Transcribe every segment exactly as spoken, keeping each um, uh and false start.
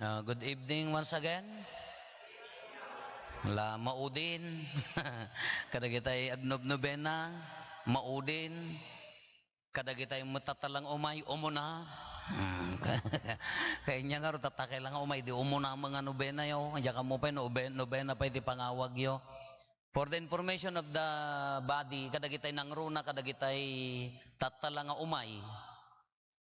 Ah, good evening once again. La, maudin. Kadagitay agnobnobena, maudin. Kadagitay met tatta lang umay, umuna. Hmm. Kayatna ngarud, tatta kay lang umay, di umuna met nga nobenayo. Diak ammo pay no ube-, nobena pay ti pangawagyo. For the information of the body, kadagitay nangruna, kadagitay tatta lang nga umay.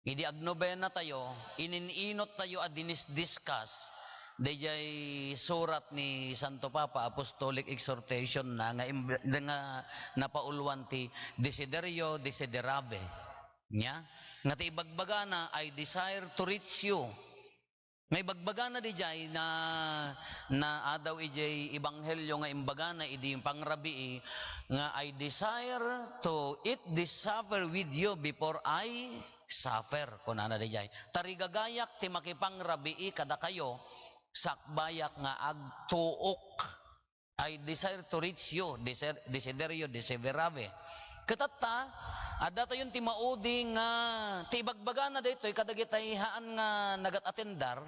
Idi agnobenatayo, inininottayo a dinisdiscuss dayjay surat ni Santo Papa, Apostolic Exhortation na, nga im-, nga napauluan ti Desiderio Desiderare. Nya? Nga ti ibagbagana, "I desire to reach you." Nga ibagbagana dayjay na, na adaw idiay ebanghelio nga imbagana idi pangrabii nga, "I desire to eat this supper with you before I suffer," kunana dayjay. "Tarigagayak ti makipangrabii kadakayo, sakbayak nga agtuok." "I desire to reach you," deser-, desiderio desiderare. Ket tatta, addatayon ti maudi nga ti ibagbagana daytoy kadagitay haan nga nagat-atendar.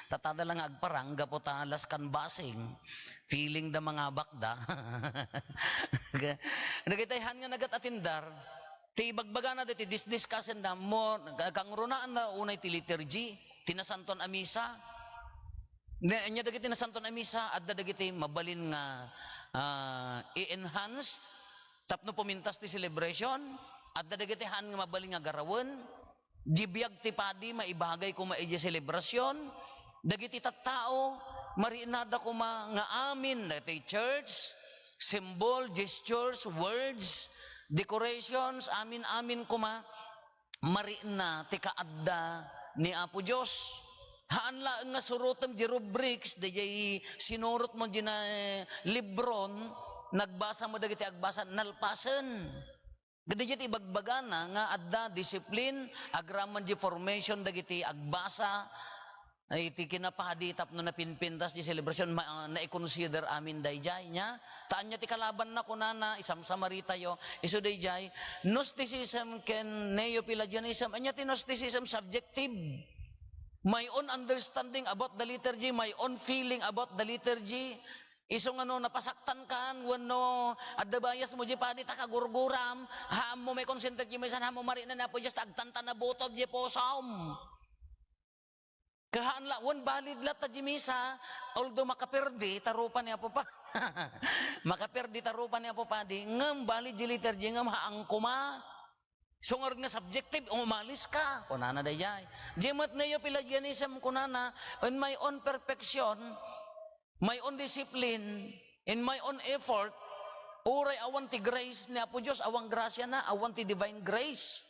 Tatta da la nga agparang gapu ta laskan basing. Feeling da mangabak da. Dagitay haan nga nagat-atendar, ti ibagbagana daytoy, disdiscussenda, mo, ka-, kangrunaanna unay ti liturgy, ti nasantoan a misa. Ne, ania dagiti nasantoan a misa, adda dagiti mabalin nga, ah, i-enhance tapno pumintas ti celebration, adda dagiti haan nga mabalin nga garawen, di biag ti padi maibagay koma idiay selebrasion, dagiti tattao, mariinada koma nga amin, dagiti church, symbol, gestures, words, decorations, amin-amin koma, mariinna ti kaadda ni Apo Dios. Haan laeng nga surotem di rubrics, dayjay sinurotmo di na-, libron, nagbasa mo dagiti agbasa, nalpasen. Dayjay ti ibagbagana nga adda discipline, agraman di formation dagiti agbasa, iti kinapadi tapno napinpintas di celebration, ma-, naikonsider amin dayjay, nya? Ta ania ti kalabanna, kunana, isamsamaritayo, isu dayjay, Gnosticism ken Neo-Pelagianism. Ania ti Gnosticism? Subjective. My own understanding about the liturgy, my own feeling about the liturgy. Isu nga no napasaktankan, wenno adda biasmo, di padi ta kagurguram, haanmo maikonsente diay misa, haanmo mariinna ni Apo Dios, ta agtantan a butob diay pusom. Ket haan la, wen valid latta diay misa, although makaperdi ta rupa ni Apo Pa-, makaperdi ta rupa ni Apo Padi, ngem valid diay liturgy, ngem haan koma. Isu ngarud nga subjective, umaliska, kunana dayjay. Diay met neo-Pelagianism, kunana, in my own perfection, my own discipline, in my own effort, uray awan ti grace ni Apo Dios, awan grasiana, awan ti divine grace.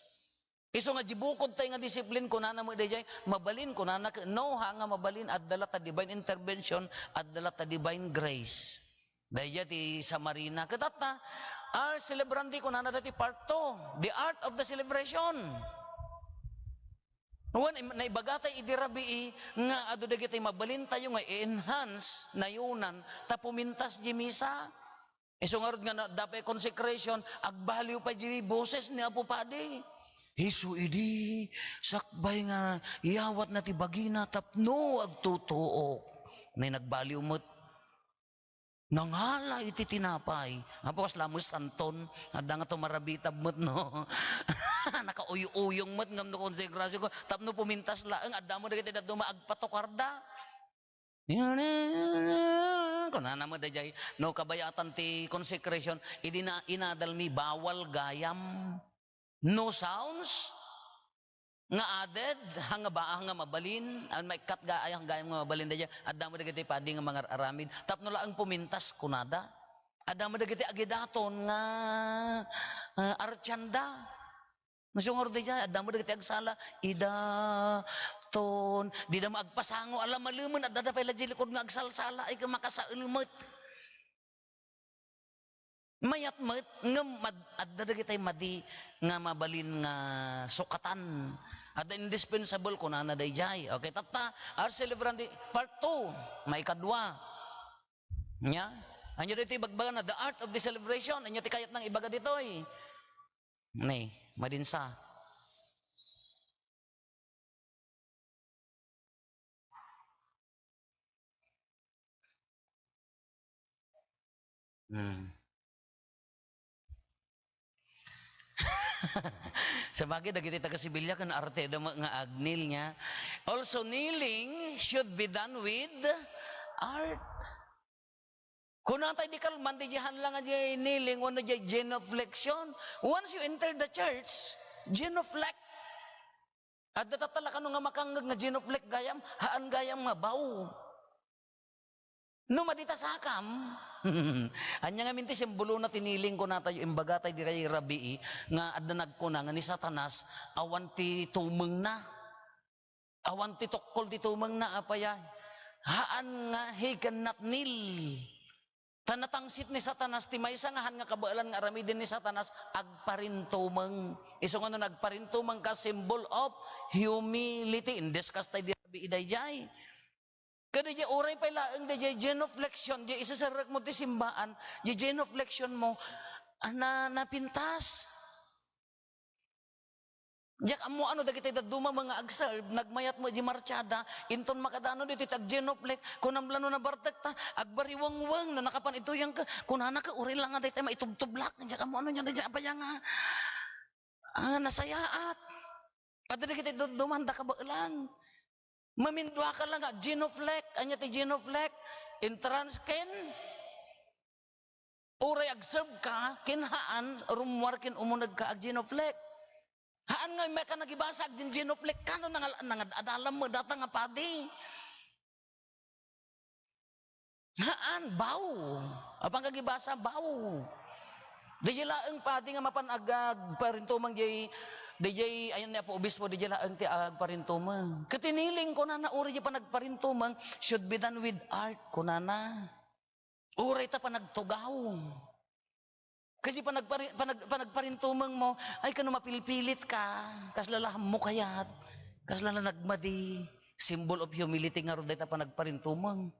Isu nga di bukod tayo nga discipline, kunana met dayjay, mabalin, kunana ket, no, haan nga mabalin, adda latta divine intervention, adda latta divine grace. Dayjay ti summary na. Ket tatta, ars celebrandi, kunana daytoy part two, the art of the celebration. Wen, im-, naibagatay idi rabii nga adu dagiti mabalintayo nga i-enhance, nayonan, ta pumintas diay misa. Isu ngarud nga na, adda pay consecration, agbaliw pay diay boses ni Apo Padi. Isu idi sakbay nga iyawatna ti bagina tapno agtutuok. Nay nagbaliw met. Nangala iti tinapay. Apo, kasla met santon. Adda nga tumarabitab met, no? Nakauy-uyong met ngem no konsekrasyon ko. Tapno pumintas laeng, adda mo dagiti dadduma agpatukarda. Kunana met dayjay, no kabayatan ti consecration, idi na inadal mi, bawal gayam. No sounds nga added, ha nga baa nga mabalin, an maikkat ga-, ay, gayam nga mabalin dayjay, adda mo dagiti padi nga mangar-aramid, tapno laeng pumintas, kunada. Adda mo dagiti agidaton nga, ah, artianda. Isu ngarud dayjay, adda mo dagiti agsala, idaton, dida mo agpasango, ala malemen, adda da pay la di likod nga agsalsala, ay, makasael met. Mayat met, ngem mad-, adda dagitay madi nga mabalin nga sukatan. Adda indispensable, kunana dayjay. Okay, tatta, ars celebrandi, part two, maikadua. Nya? Ania daytoy ibagbagana, the art of the celebration. Ania ti kayatnang ibaga ditoy? Ni, madinsa. Hmm. Sabagay, dagiti taga-Sevilla ken arte da met nga ag-kneel nga. Also, kneeling should be done with art. Kunatay di kalman, di haan la nga diay kneeling wenno diay genuflection. Once you enter the church, genuflect. Adda tatta la kano nga makangngeg nga genuflect gayam, haan gayam nga bao. No madita sakam, ania ngamin ti simbolona ti kneeling, kunatayo, imbagatayo diay rabii nga adda nagkuna nga ni Satanas awan ti tumengna. Awan ti tokkol ti tumengna, apay? Haan nga he cannot kneel. Ta natangsit ni Satanas, ti maysa nga haan nga kabaelan nga aramiden ni Satanas, agparintumeng. Isu nga no nagparintumeng ka, symbol of humility. In-discuss tayo di rabii daydiay. Kadi diay uray pay laeng diay genuflection, diay iseserrekmo ti simbaan, diay genuflection mo, ana, napintas. Diak ammo ano dagiti dadduma nga ag-serve, nagmayat met di martiada, inton makadano ditoy ti ag-genuflect, kunam la no nabartek ta, agbariwengweng, no nakapan itoy ka, kunana ka, uray la nga dayta maitubtublak, diak ammo ano nia, diak apay nga, ah, nasayaat. Adda dagiti dadduma da kabaelan. Mamindua ka la nga genuflect. Ania ti genuflect? Entrance ken uray ag-serve ka, ken haan, rummuar ken umuneg ka, ag-genuflect. Haan nga immay ka nagibasa, ag-genuflect ka, no, nangal-, nangad-adalam met data nga padi. Haan, bao. Apan kagibasa, bao. Diay laeng padi nga mapan ag-, agparintumeng diay, diay ayan ni Apo Obispo, diay laeng ti agparintumeng. Ket ti kneeling, kunana, uray diay panagparintumeng should be done with art, kunana. Uray ta panagtugaw. Kadi panagpari-, panag-, panagparintumeng mo, ay, kano mapilpilit ka, kasla la ammo kayat, kasla la nagmadi, symbol of humility ngarud dayta panagparintumeng.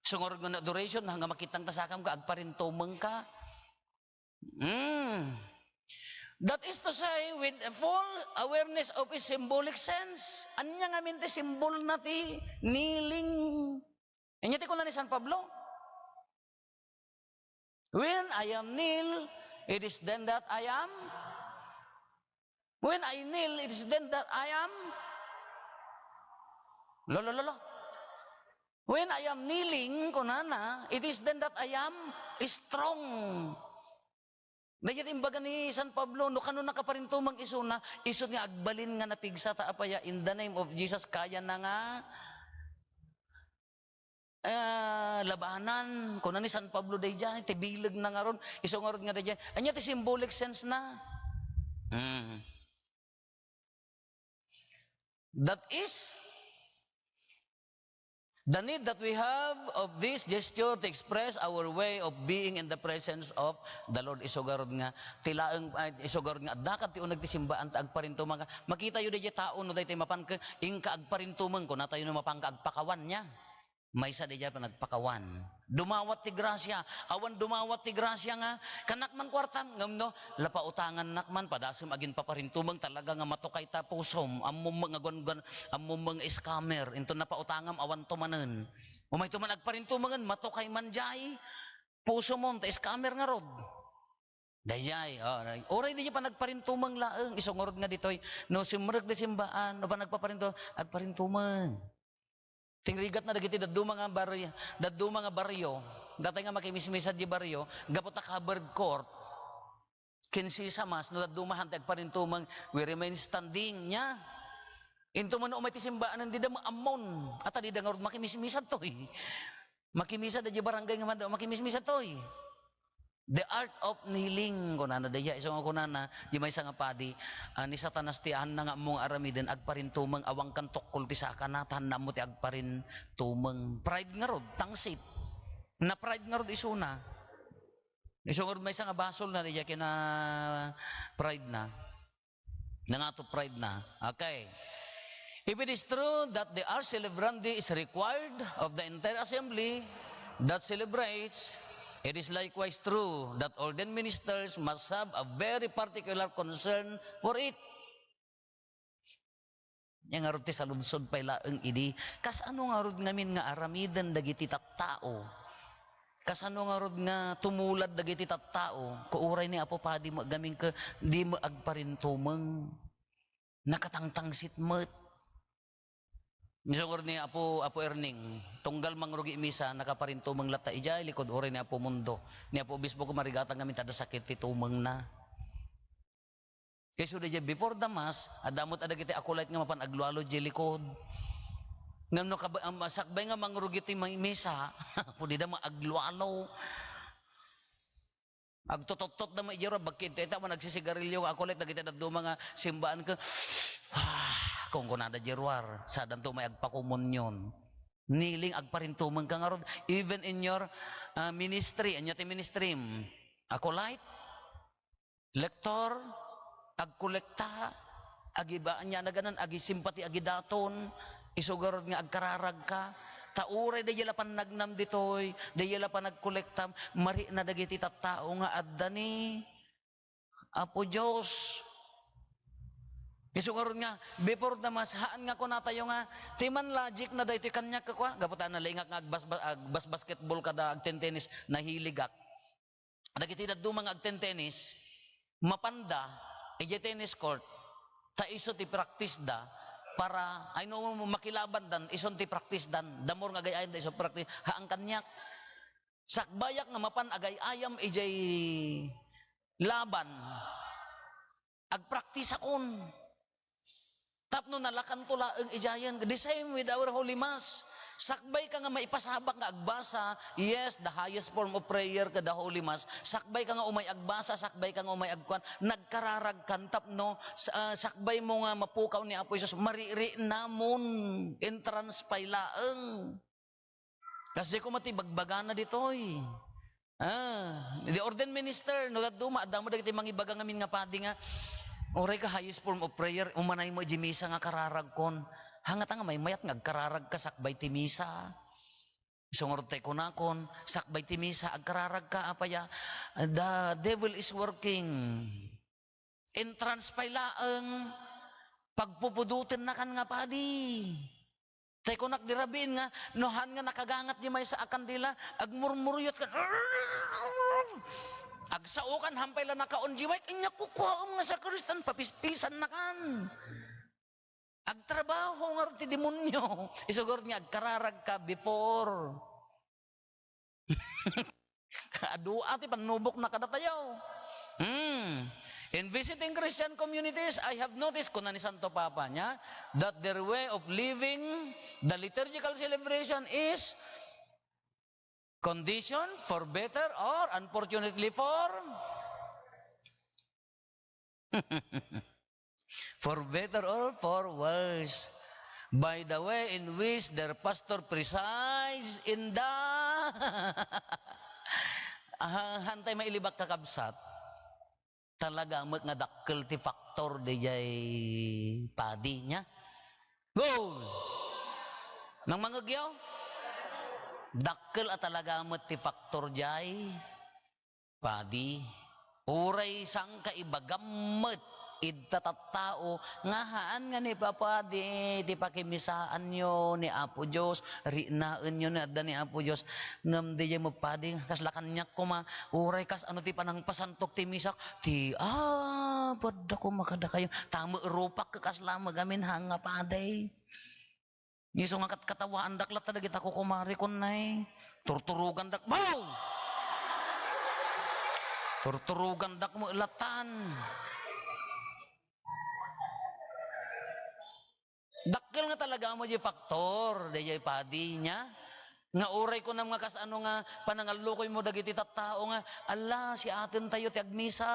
Isu ngarud nga adoration, nga makitang ta sakam ka, agparintumeng ka. Mm. That is to say, with a full awareness of its symbolic sense. Ania ngamin ti simbolna ti kneeling? Ania ti kuna ni San Pablo? When I am kneel, it is then that I am. When I kneel, it is then that I am. Lo, lo, lo, lo. When I am kneeling, kunana, it is then that I am strong. Dayta ti imbaga ni San Pablo, no kano nakaparintumeng isuna, isu nga agbalin nga napigsa ta apay, in the name of Jesus, kayana nga, ah, labanan. Kuna ni San Pablo daydiay, ti bilegna ngarud, isu ngarud nga daydiay. Ania ti symbolic sense na? Hmm. That is the need that we have of this gesture to express our way of being in the presence of the Lord. Isu garud nga, ti laeng, ay, isu garud nga, adda kad ti uneg ti simbaan ta agparintumeng ka. Makitayo daydiay tao no daytoy mapan ka, inka agparintumeng, kunatayo no mapan ka agpakawan nia. Maysa daydiay panagpakawan. Dumawat ti grasia, awan dumawat ti grasia nga, kanak man kuartam, ngem no, lapautangannak man, padasem agin paparintumeng, talaga nga matukay ta pusom, ammom nga gon-, gon-, ammom nga scammer, inton napautangam, awan to manen. Umayto man agparintumengen, matukay man diay pusomon, ta scammer ngarud. Daydiay, oh, uray daydiay panagparintumeng laeng, isu ngarud nga ditoy, no simrek di simbaan, no panagpaparintu-, agparintumeng. Ti rigatna dagiti dadduma nga baryo, dadduma nga baryo, datay nga makimismisa di baryo, gapu ta covered court. Kinse sa mas, no dadduma han ti agparintumeng, we remain standing, nia. Inton man umay ti simbaan, dida maammon. Ata dida ngarud makimismisa toy. Makimisa da di barangay nga manda, makimismisa toy. The art of kneeling, kunana daydiay. Isu nga kunana, di maysa nga padi, ah, ni Satanas ti haanna nga ammo nga aramiden, agparintumeng, awan kan tokkol ti sakana, ta haanna ammo ti agparintumeng. Pride ngarud, tangsit. Na-pride ngarud isuna. Isu ngarud maysa nga basolna, daydiay kina pride na. Nangato pride na. Okay. If it is true that the Ars Celebrandi is required of the entire assembly that celebrates, it is likewise true that ordained ministers must have a very particular concern for it. Ania ngarud ti saludsod pay laeng idi, kasano ngarud ngamin nga aramiden dagiti tattao? Kasano ngarud nga tumulad dagiti tattao? Ko uray ni Apo Padi met gamin ket di met agparintumeng. Nakatangtangsit met. Isu ngarud ni Apo, Apo Erning, tunggal mangrugi misa, nakaparintumeng latta idiay likud uray ni Apo Mundo. Ni Apo Obispo ko marigatang ngamin ta adda sakit ti tumengna. Kayso daydiay before the mass, adda met a dagiti acolyte nga mapan aglualo diay likud. Ngem no kab-, am, sakbay nga mangrugi ti may-, misa, pudida maaglualo. Agtututtot da may diay ruar, bagki ita, ita, man agsisigarilyo nga acolyte, dagiti dadduma nga simbaan ket, ah, kunkunada diay ruar, sadanto may agpakomunyon. Kneeling, agparintumeng ka ngarud, even in your, ah, ministry, ania ti ministry, acolyte? Lektor, agkolekta, agiba-, ania naganan, agisimpati, agidaton, isu garud nga agkararagka. Ta uray daydiay la pannagnam ditoy, daydiay la panagkolektam, marikna dagiti tattao nga adda ni Apo Dios. Isu garud nga, before the mass, haan nga kunatayo nga, ti man logic na daytoy kaniak, kakua, gapu ta nalingak nga agbas-, agbas-basketball kada agtentenis, nahiligak. Dagiti dadduma nga agtentenis, mapanda idiay tennis court, ta isu ti practice da para, ay no, makilabandan, isun ti practice dan, the more nga agay-ayamda isu practice, haan kaniak. Sakbayak nga mapan agay-ayam idiay laban, agpraktisakon. Tapno nalakanto laeng idiayen. The same with our Holy Mass. Sakbay ka nga maipasabak nga agbasa, yes, the highest form of prayer ket the Holy Mass. Sakbay ka nga umay agbasa, sakbay ka nga umay agkuan, nagkararagkan tapno sa-, ah, sakbay mo nga mapukaw ni Apo Jesus, maririknamon, entrance pay laeng. Kasdi koma ti ibagbagana ditoy. Ah, the ordained minister, no dadduma, adda met dagiti mangibaga ngamin nga padi nga, "Uray ka highest form of prayer, umanay mo idiay misa nga kararagkon." Hangata nga maymayat nga agkararagka sakbay ti misa. Isu ngarud tay kunakon, sakbay ti misa, agkararagka, apay a, the devil is working. Entrance pay laeng, pagpupudotennakan nga padi. Tay kunak di rabiin nga, no haan nga nakagangat di maysa a kandila, agmurmuruyotkan. Agsaokan, haan pay la nakaon di mic, ania kukuaem nga sakristan, papispisannakan. Agtrabaho ngarud ti demonio. Isu ngarud nga agkararagka before. Adu a ti pannubokna kadatayo. Hmm. In visiting Christian communities, I have noticed, kuna ni Santo Papa niya, that their way of living the liturgical celebration is conditioned for better or unfortunately for for better or for worse, by the way in which their pastor presides in the Ah, haan tay mailibak, kakabsat. Talaga met nga dakkel ti faktor diay padi niya. Go! Mangmangegyo? Dakkel a talaga met ti faktor diay padi. Uray saan ka ibagam met ita tattao nga haan nga ni papadi ti pakimisaanyo ni Apo Dios, riknaenyo ni adda ni Apo Dios. Ngem diay met padi, kasla kaniak koma, uray kasano ti panangpasantok ti misak, ti Apo adda koma kadakayo. Ta met rupak ket kasla met gamin haan nga padi. Isu nga katkatawaandak latta dagita kukumarekon nay. Turturogandak. Baw! Turturogandak met lattan. Dakkel nga talaga met diay faktor, diay padi niya. Nga uray kunam nga kasano nga panangallukoymo dagiti tattao nga, "Ala, siatentayo ti agmisa."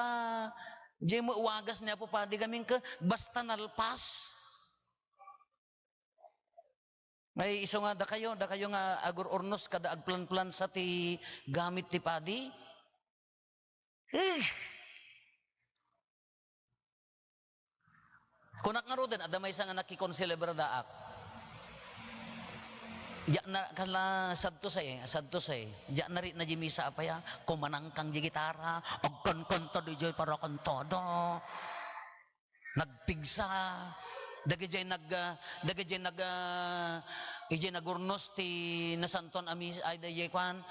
Diay met wagas ni Apo Padi gamin ket basta nalpas. Ay, isu nga dakayo, dakayo nga agur-urnos kada agplanplansa ti gamit ti padi. Eh! Kunak ngaruden, adda maysa nga nakikonselebra daak. Diak na, kala, sad to say, sad to say. Diak na ri na di misa apay a, kumanangkang di gitara, agkankanta di joy para kantada. Nagpigsa, dagijay nag-, ah, dagijay nag-, ah, ijay nagurnos ti nasantuan a mis-, ay, dagijay kuan,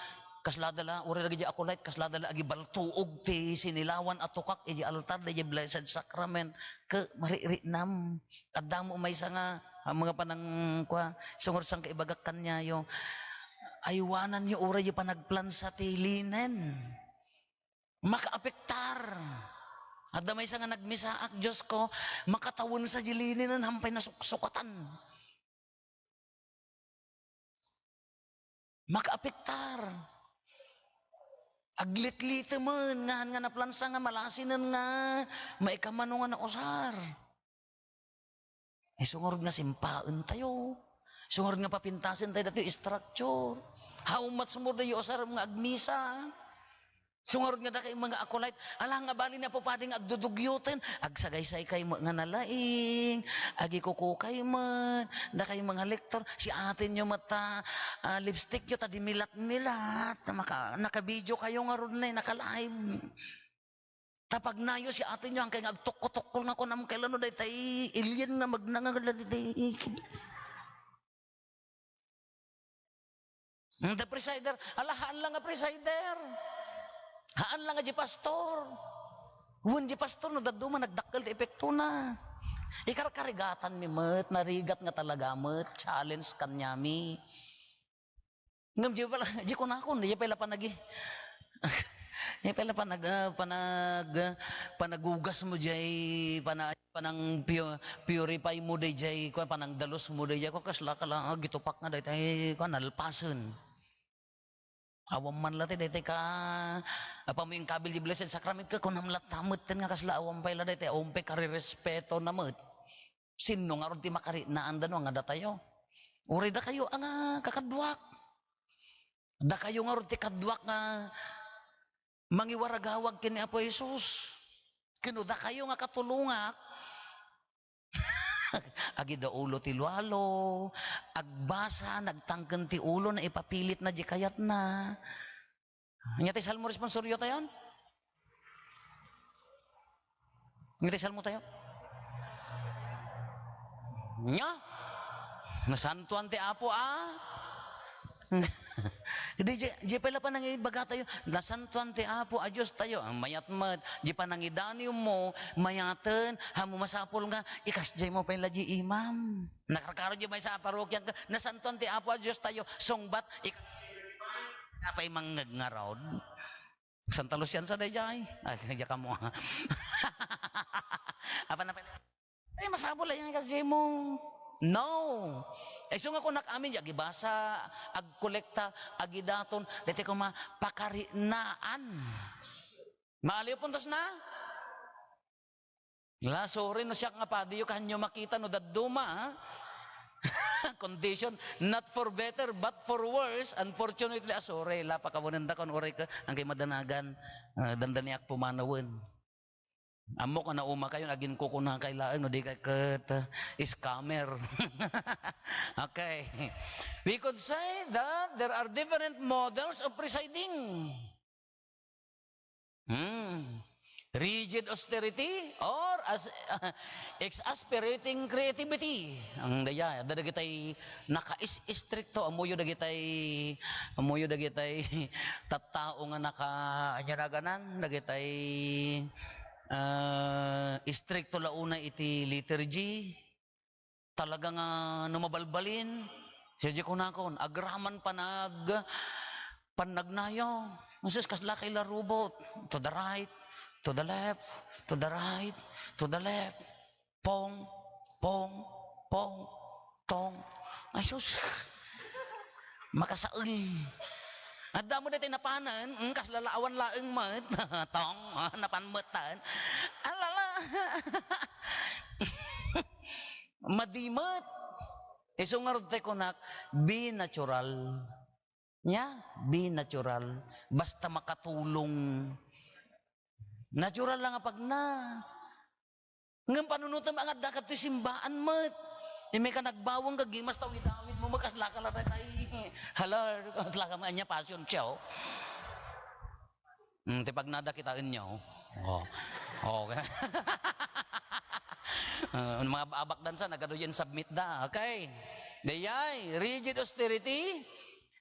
Kaslada la, uray dagiti acolyte, kaslada la agibaltuog ti sinilawan a tukak iti altar, iti Blessed Sacrament, ket mariknam. Adda met maysa nga, a, mga panang-, kua, sungor saan kaibagak kaniayo, aywananyo uray ti panagplansa ti linen. Makaapektar. Adda maysa nga nagmisaak, Diosko, makatawen sa di linenen, hampay nasuksukatan. Makaapektar. Aglitlitemen nga, nga naplansa nga malasinen nga maikamano nga nausar. Isu ngarud nga simpaentayo. Isu ngarud nga papintasentayo datoy structure. How much more da usarem nga agmisa? Isu ngarud nga dakayo mga acolyte, ala nga bali ni Apo Padi nga agdudugyoten, agsagaysay kay met nga nalaing, agikuko kay met, dakayo mga lektor, siatenyo met ta, ah, lipstickyo ta dimilat-milat, maka-, naka-video kayo ngarud nay, naka-live. Ta pagnayo siatenyo, hankay nga agtukko-tukkol nga kunam kay lano daytay alien nga magnangagla daytay. Hmm, the presider, ala, haan la nga presider. Haan la nga di pastor. Wen di pastor, no dadduma, nagdakkel ti epektona. Ikarkarigatanmi met, narigat nga talaga met, challenge kaniami. Ngem di pala, di kunakon, di pala panagi-, di pala panag-, ah, panag-, ah, panagugasmo diay, pana-, panang pio-, purifymo daydiay, kua, panangdalusmo daydiay, kua, kasla ka la, ah, gitupak nga daytay, kua, nalpasen. Awan man la ti daytay ka, apam inkabil di Blessed Sacrament, ka kunam latta metten nga kasla awan pay la daytay, awan pay karerespetona met. Sinno ngarud ti makariknaanda no nga datayo? Uray dakayo a nga kakaduak. Dakayo ngarud ti kaduak nga mangiwaragawag ken ni Apo Jesus. Ken no dakayo nga katulongak, agidaulo ti lualo, agbasa, nagtangken ti ulo, naipapilitna di kayatna. Ania ti Salmo responsorio tayon? Ania ti Salmo tayo? Ania? Nasantoan ti Apo a? Di, di, di pay la panangibaga tayo. Nasantoan ti Apo a Dios tayo. Ang mayat met, di panangidaniummo, mayaten, haan mo masapul nga, ikasdiay mo pay la di imam. Nakarkaro di maysa a parokya, nasantoan ti Apo a Dios tayo. Sungbat, ik-, apay mangngeg ngarud? Santa Lucian sa daydiay. Ay, diak ammo. Apan na pala. Ay, masapul la yan kasi mo. No. Ay, isu nga kunak amin, agibasa, agkolekta, agidaton, daytoy koma, pakariknaan. Maaliw puntos na? La, sorry no siak nga padiyo, kaanyo makita no dadduma, ha? Condition, not for better, but for worse. Unfortunately, ah, sorry, la, pakawanendakon, uray ka, anggay madanagan, ah, dandaniak pumanawen. Ammok nga nauma kayon, aginkukuna kay laeng, no di kay ket, ah, scammer. Okay. We could say that there are different models of presiding. Hmm. Rigid austerity or as, exasperating creativity. Ang daya, adda dagitay naka-is-, istrikto, ammoyo dagitay, ammoyo dagitay tattao nga naka-, ania naganan, dagitay, ah, istrikto la unay iti liturgy. Talaga nga no mabalbalin, sadiay kunakon, agraman panag-, pannagnayo. Jesus, kasla kay la robot. To the right, to the left, to the right, to the left. Pong, pong, pong, tong. Ay, sus. Makasaeng. Adda mo daytay napanen, mm, kasla la awan laeng met. Tong, ah, napan metten. Alala. Madi met. Isu ngarud ti kunak, be natural. Nia, be natural. Basta makatulong. Natural lang a pagna. Ngem panunotem nga adda kadtoy simbaan met. Immay ka nagbawang ka, gimas ta awid-awid mo, kasla ka la daytay. Hala, kasla ka, ania, fashion show. Hmm, ti pagnada kitaenyo. Oh. Oh. Ah, mga abak dansa, nagadu yan, submit da. Okay. Dayay, rigid austerity.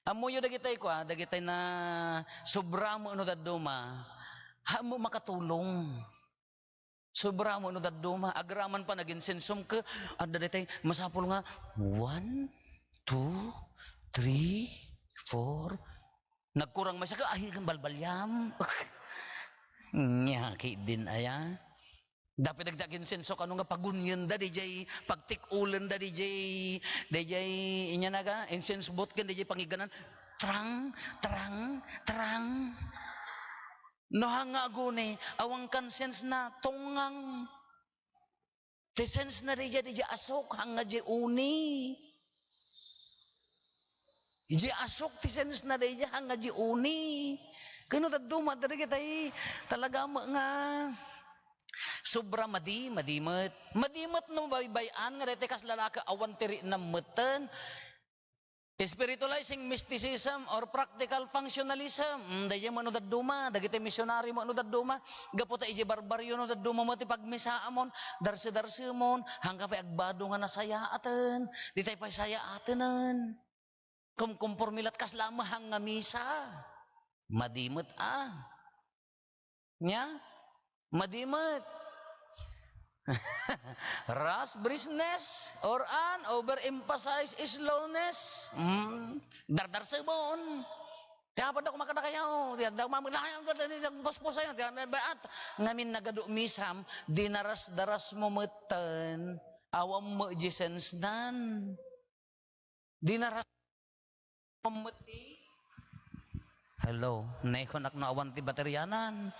Ammoyo dagitay kua, dagitay na sobra mo no dadduma, ha mo makatulong. Sobra mo no dadduma, agraman pa nag-insensom ka, adda dagitay, masapul nga, one, two, three, four. Nagkurang may saka, ay, balbalyam. Nya, ki din aya. Dapat dagdag insenso kano nga pagunyen da, D J, pagtik-ulen da, D J, D J, inya naga, insense boot ken D J pangiganan, trang, trang, trang. No, hanga aguni, awan kan sense na, tungang. Ti sense na, D J, D J asok, hanga di uni. Di asok ti sense na daydiay nga di uni. Kano dadduma, dagitay talaga met nga sobra madi, madi met. Madi met no baybay-an nga daytay kas lalaki awan ti riknam metten. Spiritualizing mysticism or practical functionalism. Mm, daydiay met no dadduma, dagiti misionary met no dadduma. Gapu ta iti barbaryo no dadduma met ti pagmisaamon, darse-darsemon, hangka pay agbado nga nasayaaten. Ditay pay sayaatenen. Kumkumpormi lat kasla a mahang nga misa. Madi met a. Nya? Madi met. Rush briskness or an overemphasize slowness. Mm. Dardarsemon. Ti apo da kumakadakayo. Ti adda mamagdakayo. Ti puspusayo. Ti baat. Ngamin nagadu misam, dinarasdaras mo metten. Awan mo di sense nan. Dinaras-, hello, naikunak no awan ti baterianan.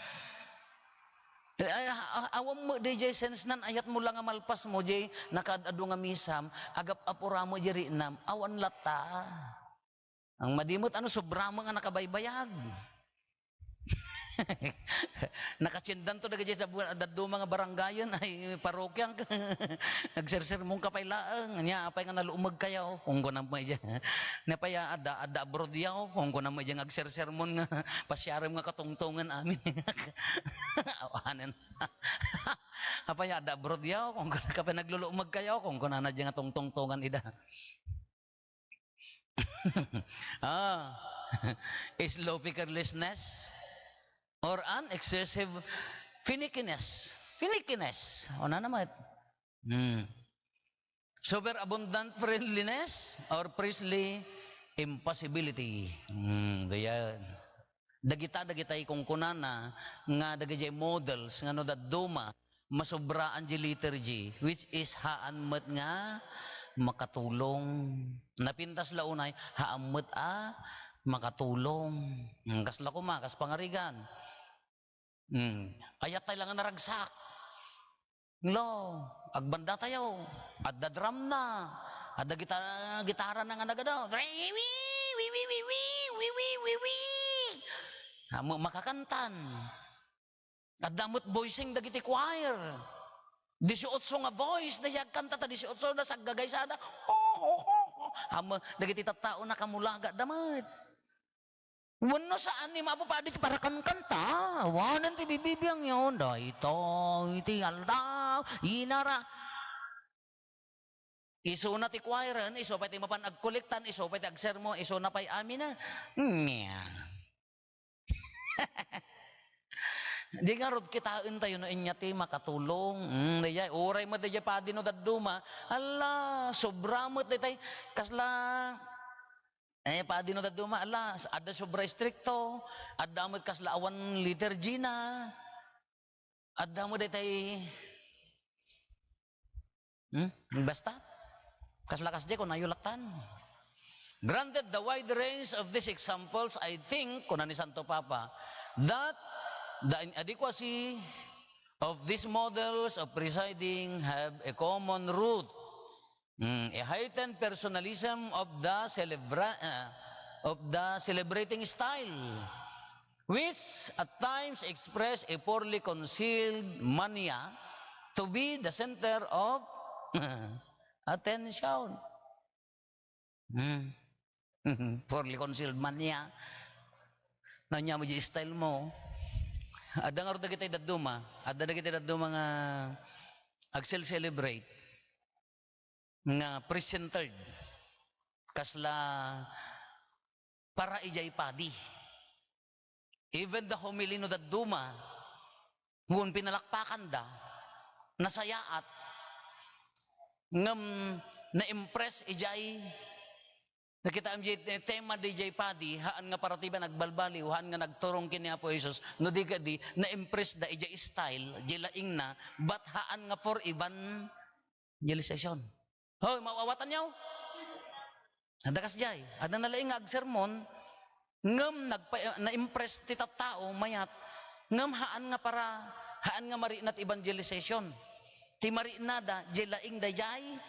Eh, ay, a-, a-, awan mo di jay sense nan, ayat mo lang nga malpas mo, jay nakaad-adu nga misam, agap-apura mo jay riknam, awan latta. Ang madi met, ano, sobra mo nga nakabaybayag. Nakatsiendanto dagiti sa bu-, dadduma nga barangayen, ay, parokian. Agsersermon ka pay laeng. Ania, apay nga naluomeg kayo? Kung kunam mo ija. Ania pay, adda, adda abroad yaw? Kung kunam mo ija nga agsersermon nga pasiarem nga katungtongan amin. Awanen. Apay, adda abroad yaw? Kung kunam ka pay nagluluomeg kayo? Kung kunana ija nga tungtungtongan ida. Ah. Sloppy carelessness or an excessive finickiness. Finickiness. O na naman. Hmm. Superabundant friendliness or priestly impassibility. Hmm, dayan. Dagita, dagitay kungkunana nga dagiti models nga no dadduma, masubraan di liturgy, which is haan met nga makatulong. Napintas la unay, haan met a makatulong. Hmm, kasla koma, kas pangarigan. Hmm, ayattay la nga naragsak. Lo, agbanda tayo. Adda drum na. Adda gita-, gitara na nga nagada. Wi, wi, wi, wi. Ah, ma-, makakantan. Adda met voicing dagiti choir. Disiotso nga voice na siya agkanta ta disiotso na saggagaysada. Ho, ho, ho, ho. Amo, dagiti tattao na kamulaga da met. Wenno saan ni Apo Padi ti parakankanta. Awanen ti bibibiang yon. Daytoy ti aldaw, inara. Isuna ti choiren, isu pay ti mapan agkolektan, isu pay ti agsermo, isuna pay aminen. Nya. Di ngarud kitaentayo no inya ti makatulong. Mm, dayjay, uray met dayjay padi no dadduma. Ala, sobra met daytay. Kasla, eh, padi no dadduma, ala, adda sobra istrikto. Adda met kasla awan liturgy na. Adda mo daytay, hmm? Basta, kasla kasdi, kunayo lattan. Granted the wide range of these examples, I think, kuna ni Santo Papa, that the inadequacy of these models of presiding have a common root. Mm, a heightened personalism of the celebra-, ah, of the celebrating style, which at times express a poorly concealed mania to be the center of attention. Mm. Poorly concealed mania. Ania mo di style mo. Adda ngarud dagiti dadduma, adda dagiti dadduma nga agsel-celebrate. Nga pre-centered. Kasla, para idiay padi. Even the homily no dadduma, ngun pinalakpakanda, nasayaat, ngem na-impress idiay, nakitaem diay tema diay padi, haan nga para ti iban agbalbaliw, haan nga nagturong ken ni Apo Jesus, no di kadi, na-impress da idiay style, diay laingna, but haan nga for evangelization. Hoy, maawatanyo? Adda kasdiay. Adda na laing nga agsermon, ngem nagpa-, na-impress ti tattao, mayat, ngem haan nga para, haan nga marikna ti evangelization. Ti mariknada, diay laing daydiay,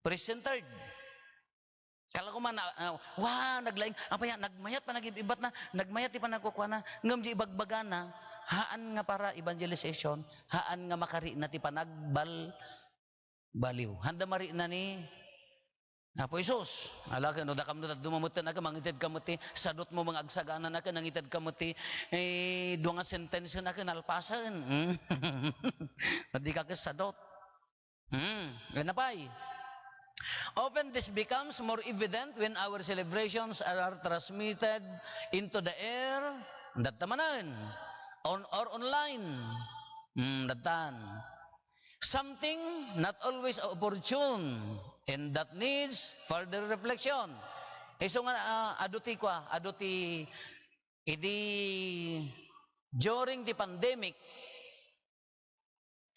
praise centered. Kala ko man, ah, ah, wa, naglaing, apay a, nagmayat panagib-ibatna, nagmayat ti panagkukuana, ngem diay ibagbagana, haan nga para evangelization, haan nga makarikna ti panagbal-, baliw. Handa marikna ni Apo Jesus. Ala ken, no dakam no dadduma met, mangitedka met ti sadotmo nga agsagana, ken nangitedka met ti, eh, dua nga sentence, ken nalpasen. Hmm. Dika ket sadot. Hmm. Ken apay? Often this becomes more evident when our celebrations are transmitted into the air, datta manen, on, or online. Hmm, dattan. Something not always opportune and that needs further reflection. Isu nga, ah, adu ti kua, adu ti, idi during the pandemic,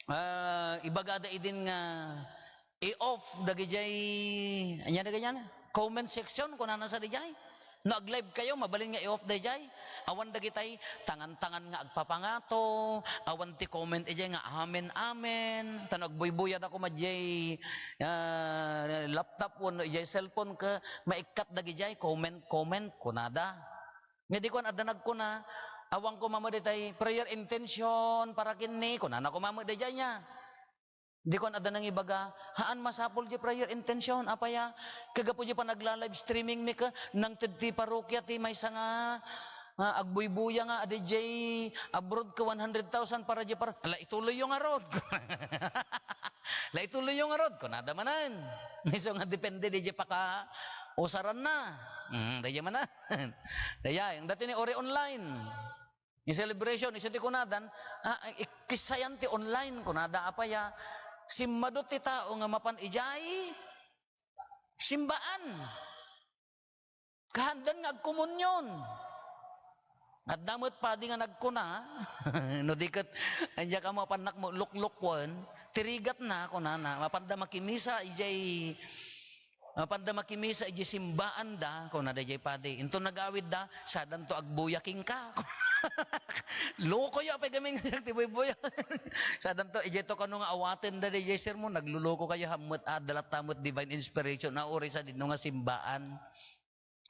ah, ibagada idin nga i-off dagidiay, ania dagidiay? Comment section, kunana sadiay. No ag-live kayo, mabalin nga i-off daydiay. Awan dagitay tangan-tangan nga agpapangato, awan ti comment idiay nga amen, amen. Ta no agbuybuya da koma diay, ah, laptop wenno idiay cellphone ket maikkat dagidiay comment, comment, kunada. Nga di kuan adda nagkuna, awan koma met itay prayer intention para kenni, kunana koma met daydiay nia. Di kuan adda nangibaga, haan masapul diay prayer intention, apay a, kagapu diay panagla-live streaming mi ket nangted ti parokia ti maysa nga, nga agbuybuya nga adiay abroad ket one hundred thousand para diay par-, ala, ituloyyo ngarud. La, ituloyyo ngarud, kunada manen. Isu nga depende diay pakausaranna. Mm, daydiay manen. Daydiay, ang dati ni ori online. Ti celebration, isu ti kunadan, ah, ikissayan ti online, kunada, apay a, simmadu ti tao nga mapan idiay simbaan. Kahandan nga agkomunion. Adda met padi nga nagkuna, no di ket, ania ka mapannak mo luklukwen, ti rigatna, kunana, mapanda makimisa idiay Mapanda makimisa idiay simbaanda, kuna daydiay padi. Inton nag-awidda, sadanto agbuya kenka. Lokoyo, apay gamin nga siak ti buybuya. Sadanto, idiay to kano nga awatenda daydiay sermon, nagluloko kayo, hammet, ah, adda latta met divine inspiration, ah, uray sadino nga simbaan.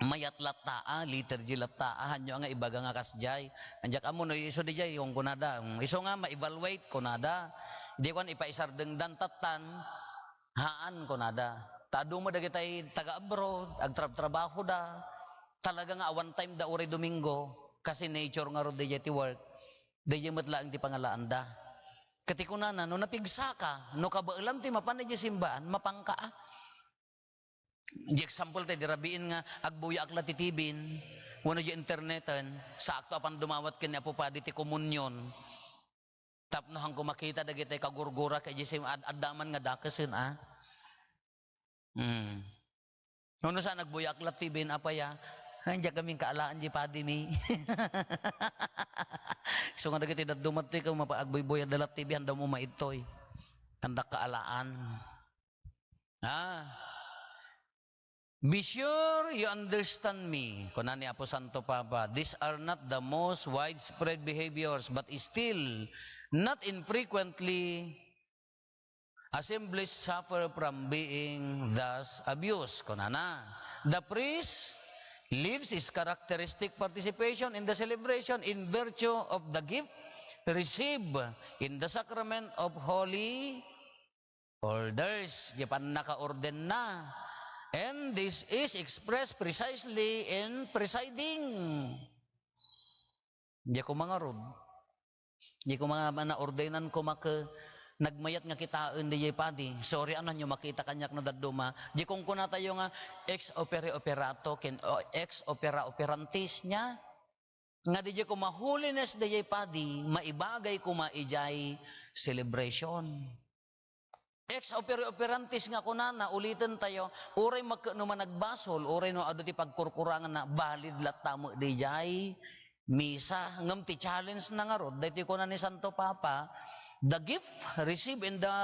Mayat latta, ah, liturgy latta, ah, hanyo nga ibaga nga kasdiay. Ania ka ammo no isu daydiay, kunkunada. Mm, isu nga ma-evaluate, kunada. Di kuan, ipaisardengdan tattan, Haan, kunada. Ta adu met dagitay taga-abroad, agtrabtrabahoda. Talaga nga awan time da uray Domingo, kasi nature ngarud daydiay ti work. Daydiay met laeng ti pangalaanda. Ket ti kunana, no napigsaka, no kabaelam ti mapan idiay simbaan, mapanka, a. Di example tayo, di rabiin nga agbuyaak la ti T V-n, wenno di interneten, saakto a pan dumawat ken ni Apo Padi ti komunion. Tapno hanko makita dagiti kagurgurak idiay sim-, ad-, adda man nga dakesen, a. Hmm. Wenno saan, agbuyaak la T V-n, apay a? Ay, diak gamin kaalaan di padimi. Isu nga dagiti dadduma ti ko mapa-, agbuybuya da la T V, anda mo maidtoy. Andak kaalaan. Ah. "Be sure you understand me," kuna ni Apo Santo Papa, "these are not the most widespread behaviors, but still, not infrequently, assemblies suffer from being thus abused." Kunana, "The priest lives his characteristic participation in the celebration in virtue of the gift received in the sacrament of holy orders, di pannakaordenna. And this is expressed precisely in presiding." Di ko mangarud. Di ko mga naordenan ko make, Nagmayat nga kitaen dayjay padi. Sorry, anonyo makita kaniak no dadduma. Di kunkunatayo nga ex opere operato ken, o, ex opera operantes nia. Nga dayjay koma holiness dayjay padi, maibagay koma idiay celebration. Ex opere operantes nga kunana, ulitentayo, uray magkano man nagbasol, uray no adu ti pagkurkuranganna, valid latta met dayjay misa. Ngem ti challenge na ngarud, daytoy kuna ni Santo Papa, the gift received in the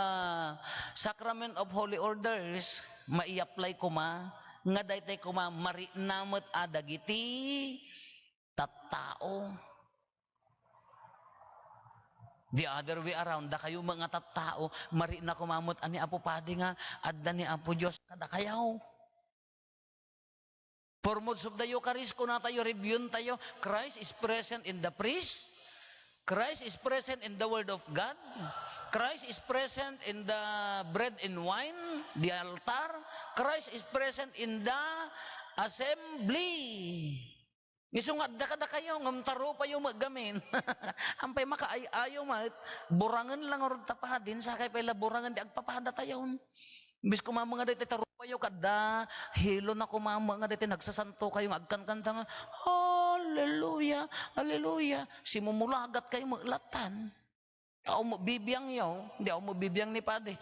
Sacrament of Holy Orders, mai-apply koma, nga daytoy koma marikna met a dagiti tattao. The other way around, dakayo met nga tattao, marikna koma met a ni Apo Padi nga adda ni Apo Dios kadakayo. For most of the Eucharist, kunatayo, review-tayo, Christ is present in the priest. Christ is present in the Word of God. Christ is present in the bread and wine, the altar. Christ is present in the assembly. Isu nga adda kadakayo, ngem tarupayo met gamin. Ampay makaay-ayo met, burangen la ngarud ta padin, sakay pay la burangen ti agpapadatayon. Imbes koma nga daytoy tarupayo kadda, hilona koma nga daytoy nagsasantokayo nga agkankanta nga, "Hallelujah, hallelujah." Simumulagatkayo met lattan. Aw mo bibiangyo, di aw mo bibiang ni padi.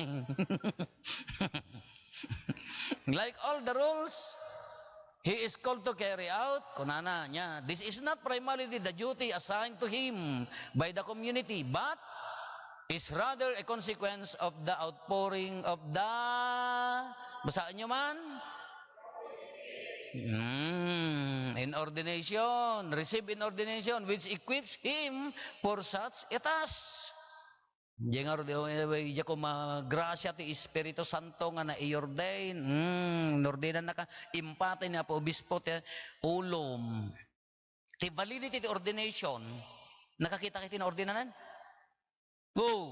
Like all the rules, he is called to carry out, kunana niya, this is not primarily the duty assigned to him by the community, but is rather a consequence of the outpouring of the, basaanyo man? Mm, in ordination, receive in ordination, which equips him for such a task. Diay ngarud, diay koma grasia ti Espiritu Santo nga nai-ordain. Mm, inordinannaka, impatay ni Apo Obispo ti ulom. Ti validity ti ordination, nakakita kayo ti naordinanan? Go!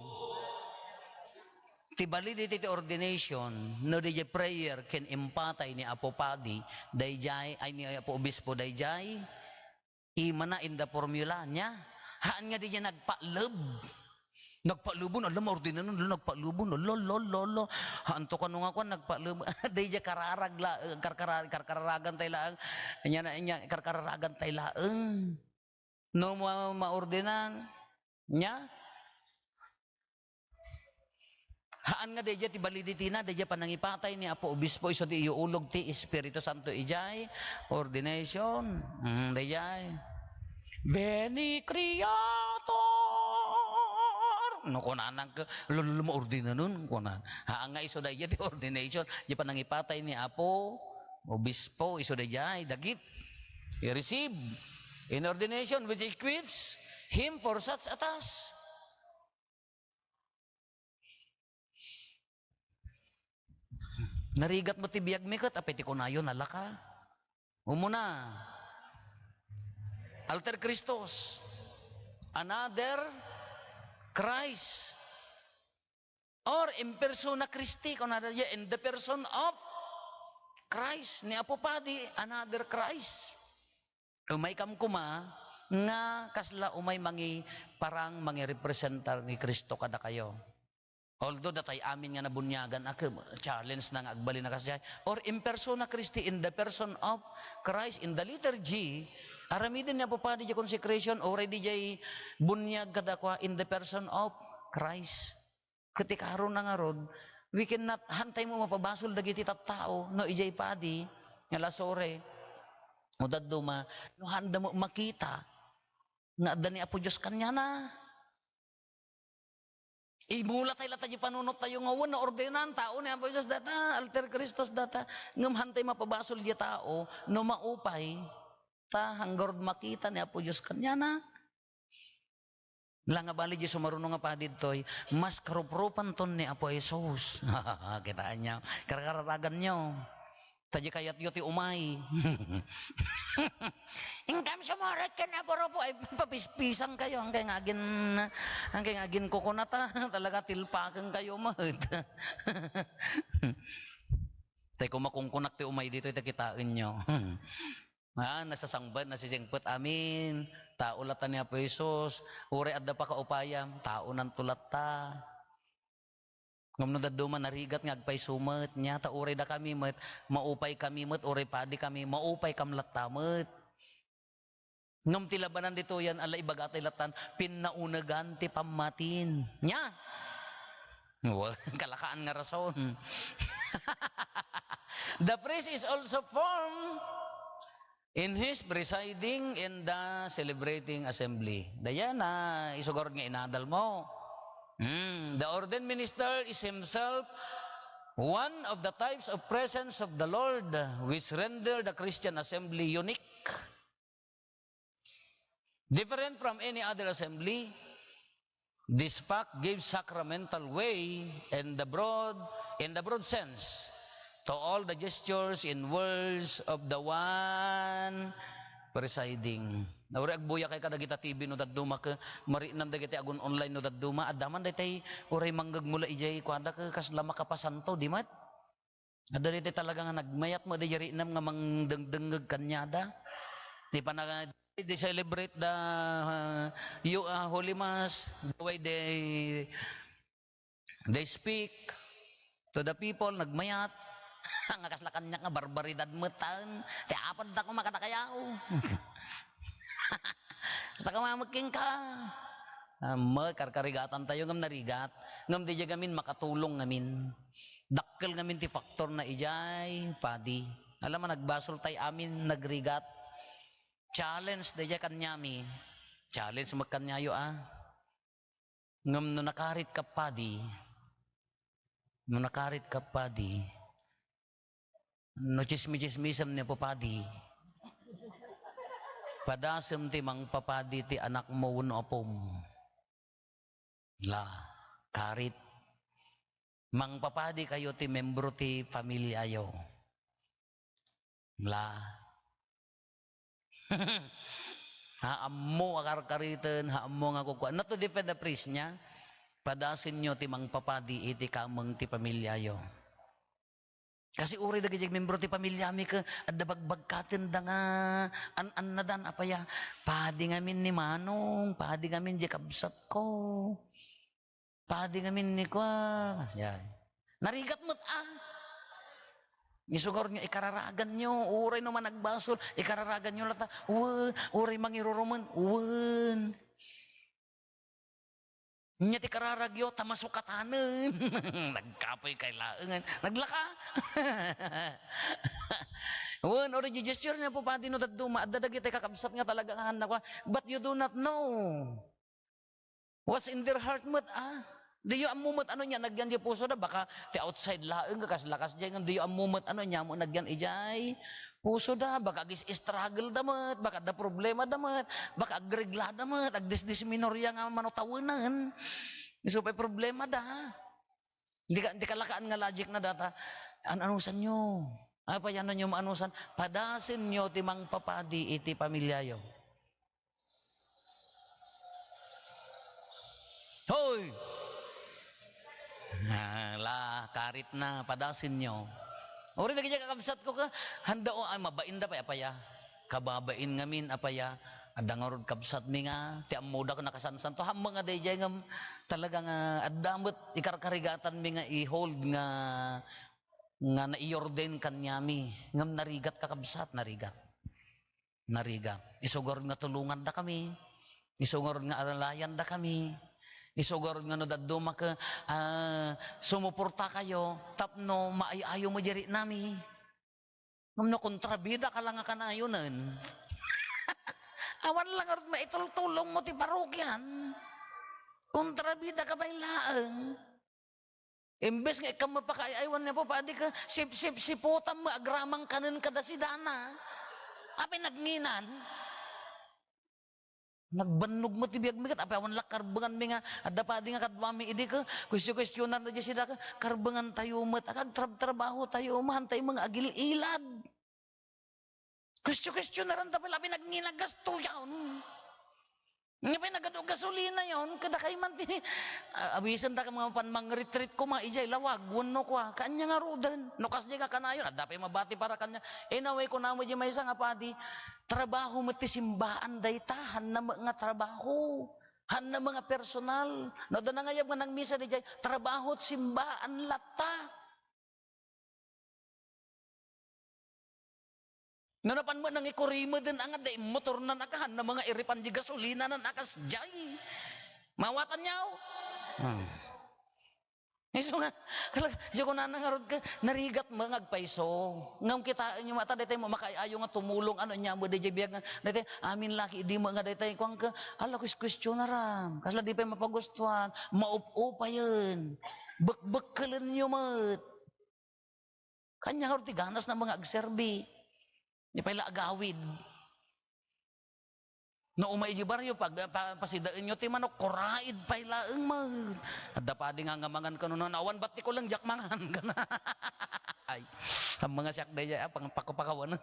Ti validity ti ordination, no diay prayer ken impatay ni Apo Padi, daydiay, ay, ni Apo Obispo, daydiay, imana in the formula niya. Haan nga diay nagpaleb. Nagpalebon, ala, maordinanon, ala, nagpalebon, ala, ala, ala, ala. Haanto kano nga kuan, nagpaleb-, daydiay kararag la-, karkara-, karkararagan tay laeng. Anya na, anya, karkararagan tay laeng. No ma-, maordinan, nya? Haan nga daydiay ti validity na, daydiay panangipatay ni Apo Obispo, isu di iuulog ti Espiritu Santo idiay ordination. Mm, daydiay. Veni Creator! No, kunana nga, lulul mo ordinanon, kunan. Haan nga isu daydiay ti ordination, di panangipatay ni Apo Obispo, isu daydiay, dagit. He receive in ordination which equips him for such a task. Narigat met ti biagmi ket apay ti kunayo, nalaka. Umuna, alter Christus, another Christ. Or in persona Christi, kunada, in the person of Christ. Ni Apo Padi, another Christ. Umaykam koma nga kasla umay mangiparang, mangirepresentar ni Cristo kadakayo. Although datay amin nga nabuniagan a ket challenge na nga agbalin a kasdiay. Or in persona Christi, in the person of Christ, in the liturgy, aramiden ni Apo Padi diay consecration, uray diay buniag kadakua in the person of Christ. Ket ti karona ngarud, we cannot, hantay mo mapabasol dagiti tattao no idiay padi nga lasore, no dadduma, no handa mo makita nga adda ni Apo Dios kaniana. Imulatay latta diay panunottayo nga wen, naordinan tao ni Apo Jesus data, alter Christus data, ngem hantay mapabasol diay tao no maupay, ta hanggarud makita ni Apo Dios kaniana. La nga bali diay sumaruno nga padi ditoy, mas karuprupanton ni Apo Jesus. Kitaenyo, karkararaganyo. Ta diay kayatyo ti umay. Inkam sumurat ken Apo Rupo, ay, papispisangkayo, angkay nga agin-, angkay nga aginkukunata, talaga tilpakengkayo met. Tay koma kunkunak ti umay ditoy, ta kitaenyo. Ah, nasasangbat, nasisingpet, amin. Tao latta ni Apo Jesus. Uray adda pakaupayam, taonanto latta. Ngem no dadduma narigat nga agpayso met, nia, ta uray dakami met, maupay kami met, uray padi kami, maupay kam latta met. Ngem ti labanan ditoy, ala, ibagatayo lattan, pinnaunegan ti pammatin. Nia? Wa-, kalakaan nga rason. The priest is also formed in his presiding in the celebrating assembly. Dayta, isugar nga inadal mo. Hmm, the ordained minister is himself one of the types of presence of the Lord, which render the Christian assembly unique. Different from any other assembly, this fact gives sacramental way in the broad, in the broad sense, to all the gestures and words of the one presiding. Uray agbuyakay kadagita T V no dadduma, ket mariknam dagiti agun-online no dadduma, adda man daytay uray manggegmula idiay kuada, ket kasla makapasanto, di met? Adda daytay talaga nga nagmayat met diay riknam nga mangdengdengngeg kaniada. Ti pana-, they celebrate the, uh, you, uh, Holy Mass, the way they, they speak to the people, nagmayat. Nga kasla kaniak nga barbaridad met taen. Ti apadda koma kadakayaw. Basta kumamekking ka. Ah, met, karkarigatantayo ngem narigat. Ngem diay gamin makatulong ngamin. Dakkel ngamin ti faktorna idiay padi. Alam mo, nagbasol tay amin, nagrigat. Challenge daydiay kaniami. Challenge met kaniayo, a. Ngem no nakarit ka padi, no nakarit ka padi, no tsismi-tsismisem ni Apo Padi, padasem ti mangpapadi ti anakmo wenno apom. La, karit. Mangpapadi kayo ti membro ti familiayo. La. Ha, ammo a karkariten, ha, ammo nga kukua. Not to defend the priest, nia, padasenyo ti mangpapadi iti kameng ti familiayo. Kasi uray dagiti membro ti familiami ket adda bagbagkatenda nga an-annadan, apay a, padi ngamin ni Manong, padi ngamin diay kabsatko. Padi ngamin ni kua, kasdiay. Narigat met a. Isugar nga ikararaganyo, uray no managbasol, ikararaganyo latta, wen, uray mangirurumen, wen. Nia ti kararagyo, ta masukatanen. Nagkapoy kay laengen. Naglaka. Wen, uray diay gesture ni Apo Padi no dadduma, adda dagiti kakabsat nga talaga nga hanna kua, but you do not know what's in their heart met, a. Diyo ammo met ano nia nagyan diay pusoda, baka ti outside laeng nga kasla kasdiay, ngem diyo ammo met ano nia mo nagyan idiay pusoda, baka agis-struggle da met, baka adda problema da met, baka agreglada met, agdisdismenoria nga mano tawenen. Isu pay problema da. Di ka, di kalakaan nga logic na data. An-anusanyo. Apay a, anonyo maanusan? Padasenyo ti mangpapadi iti familiayo. Hoy! Ah, la, karit na, padasenyo. Uray dagiti kakabsatko ka, handa o, ay, mabain da pay, apay a. Kababain ngamin, apay a. Adda ngarud kabsatmi nga, ti ammoda ken nakasansanto. Hammo nga daydiay ngem talaga nga adda met ikarkarigatanmi nga i-hold nga, nga naiordain kaniami. Ngem narigat, kakabsat, narigat. Narigat. Isugar nga tulongandakami. Isugar nga alalayandakami. Isugar nga no dadduma ket, ah, sumuportakayo tapno maay-ayo met diay riknami. Ngem no kontrabida ka la nga kanayonen, awan la ngarud maitultulongmo ti parokian. Kontrabida ka pay laeng. Imbes nga ikkam mapakaay-aywan ni Apo Padi ket sipsipsiputam met agramang kanen kada sidana. Apay nagnginan? Nagbannog met ti biagmi ket apay awan la karbenganmi nga adda padi nga kaduami idi ket kuestio-kuestionan da diay sida ket karbengantayo met, agtrabtrabahotayo, maantayo nga agil-ilad. Kuestio-kuestionaran ta pay la pay nagnginagastoyon. Nga pay nagadu gasolinayon, kadakay man ti, a-, awisenda nga mapan mangritrit koma idiay lawag, wenno kua, kaanya ngaruden. No kasdiay nga kanayon, adda pay mabati para kaniak. Anyway, kunam met diay maysa nga padi, trabaho met ti simbaan dayta, hanna met nga trabaho. Haanna nga personal. No, adda nangayab nga nangmisa daydiay, trabaho, simbaan latta. No, napan met nangikurimeden nga adda immotornan a, haanna nga iripan di gasolinanan a kasdiay. Mawatanyo? Hmm. Isu nga, kala-, isu kunana ngarud ka, narigat met nga agpayso. Ngem kitaenyo met ta daytay met makaay-ayo nga tumulong, ano, ania met dayjay biag nga, daytay, amin laki, idi met nga daytay, kuan ka, ala, kuestionaram. Kasla di pay mapagustuhan, maup-upayen. Bekbekkelenyo met. Ania ngarud ti ganasna nga agserbi. Di pay la agawid. No umay di barrio, pag, pa-, pasidaenyo ti manok, kuraid pay laeng met. Adda padi nga ngamangan kano, "No, awan bati ko lang, diak mangan," kana. Ay, ang mga siak dayjay, ah, pang-, pakupakawan.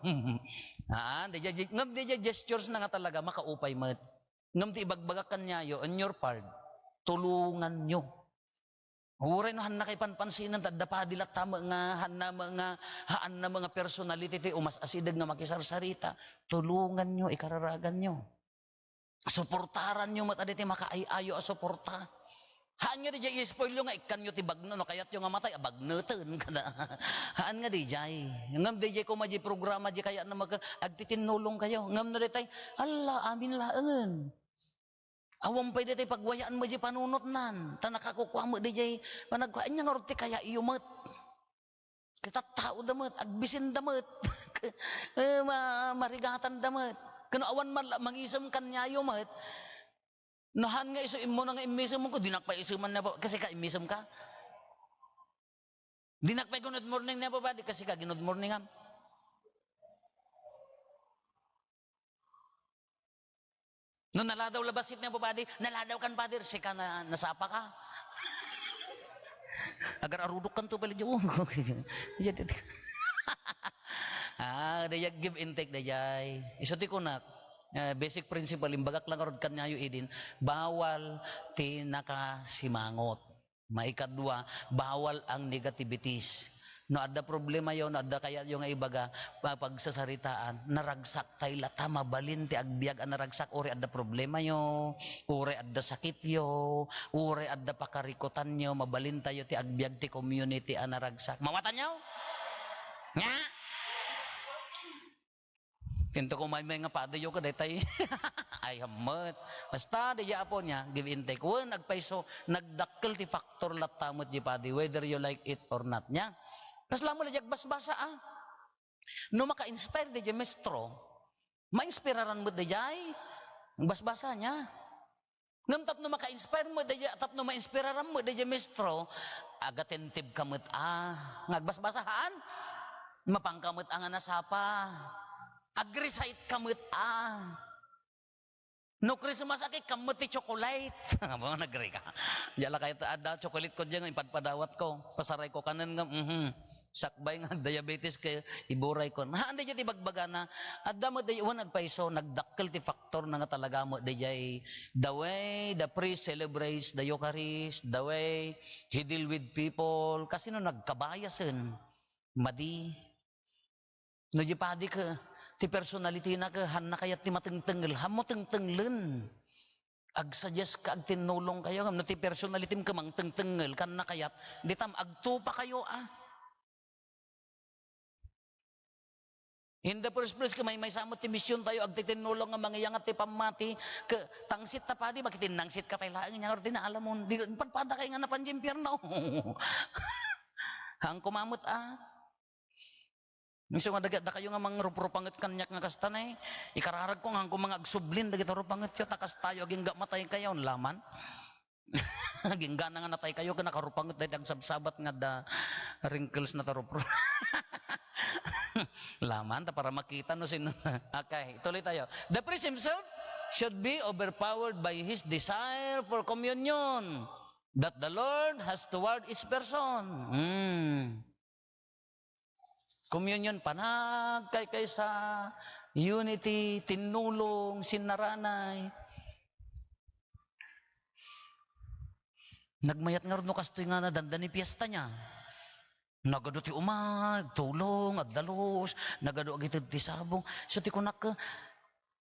Ah, dayjay, ngem dayjay gestures na nga talaga, makaupay met. Ngem ti ibagbagak kaniayo, on your part, tulonganyo. Uray no, haanna kay panpansinan, ta adda padi latta met nga, haanna met nga, haanna met nga personality ti umas-asideg nga makisarsarita. Tulonganyo, ikararaganyo. Suportaranyo met daytoy makaay-ayo a suporta. Haan nga dayjay i-spoilyo nga ikkanyo ti bagno, no kayatyo nga matay, a, bagneten kada. Haan nga dayjay. Ngem dayjay koma di programa, di kayatna maka-, agtitinnulongkayo. Ngem no daytay, ala, amin laengen. Awan pay daytay pagwayaan met di panunotnan. Ta nakakukua met dayjay panagkua, ania ngarud ti kayatyo met. Kitattaoda met, agbisenda met. Eh, ma-, marigatanda met. Ken awan man la-, mangisem kaniayo met. No haan nga isu immuna nga immisemko, dinak pay iseman nga pa-, kasika immisemka? Dinak pay good morning nga, Padi, kasika good morningam? No naladaw la bassit nga, Padi, naladaw kan, Padi, sika na, nasapa ka. Agar-arudok kanto pala, Diyo. Ah, dayjay give and take, dayjay. Isu ti kunak, eh, basic principle, imbagak lang ngarud kaniayo idin, bawal ti nakasimangot. Maikadua, bawal ang negativities. No adda problemayo, no adda kayatyo nga ibaga, pa-, pagsasaritaan, naragsaktayo latta, mabalin ti agbiag a naragsak, uray adda problemayo, uray adda sakityo, uray adda pakarikutanyo, mabalintayo ti agbiag ti community a naragsak. Mawatanyo? Nga? Kinto ko, "Maymay nga padiyo ka daytay." Ay, hammet. Basta, dayjay Apo nia, give and take. Wen, agpayso, nagdakkel ti factor latta met di padi, whether you like it or not, nia. Kasla met dayjay agbasbasa, a. No maka-inspire dayjay maestro, ma-inspiraran met dayjay agbasbasa, nia. Ngem tapno maka-inspire met dayjay, tapno ma-inspiraran met dayjay maestro, ag-attentive ka met a nga agbasbasa, haan? Mapanka met a nga nasapa. Ag-recite ka met a. No Christmas, a, kay kam met ti chocolate. Amo, nagri ka. Diay la kayat adda chocolate ko diay nga ipadpadawat ko. Pasaray ko kanen nga, mhm. Sakbay nga diabetes kay iburay ko. Haan dayjay ti bagbagana. Adda met dayjay, wen agpayso, nagdakkel ti factor na nga talaga met dayjay, the way the priest celebrates the Eucharist, the way he deal with people. Kasino nagkabayasen? Madi. No di padi ka, ti personality na ka, haanna kayat ti matengtengel, haanmo tengtenglen. Agsuggest ka, agtinnulong kayo, no ti personality ka mangtengtengel, haanna kayat, ditam, agtupa kayo, a. In the first place, ka maymaysa met ti mision tayo, agtitinnulong nga mangiyangat ti pammati, ka, tangsit ta padi, makitinnangsit ka pay laeng, nia ngarud ti naalamon, di, padpada kay nga napan di impierno. Haan koma met, a. Isu nga daga-, dakayo nga mangrupropanget kaniak nga kasta, ne, ikararag ko nga, nga agsubli dagiti rupangetyo, ta kastayo, agingga matay kayo, laman. Aginggana nga natay kayo, ken nakarupanget dayta agsabsabat nga adda wrinkles na ta rupro. Laman, ta para makita no sino. Okay, tuloy tayo. The priest himself should be overpowered by his desire for communion that the Lord has toward each person. Hmm. Communion, panagkaykaysa, unity, tinnulong, sinnaranay. Nagmayat ngarud no kastoy nga nadandani fiesta nia. Nagadu ti umay, agtulong, agdalus, nagadu agited ti sabong. So ti kunak,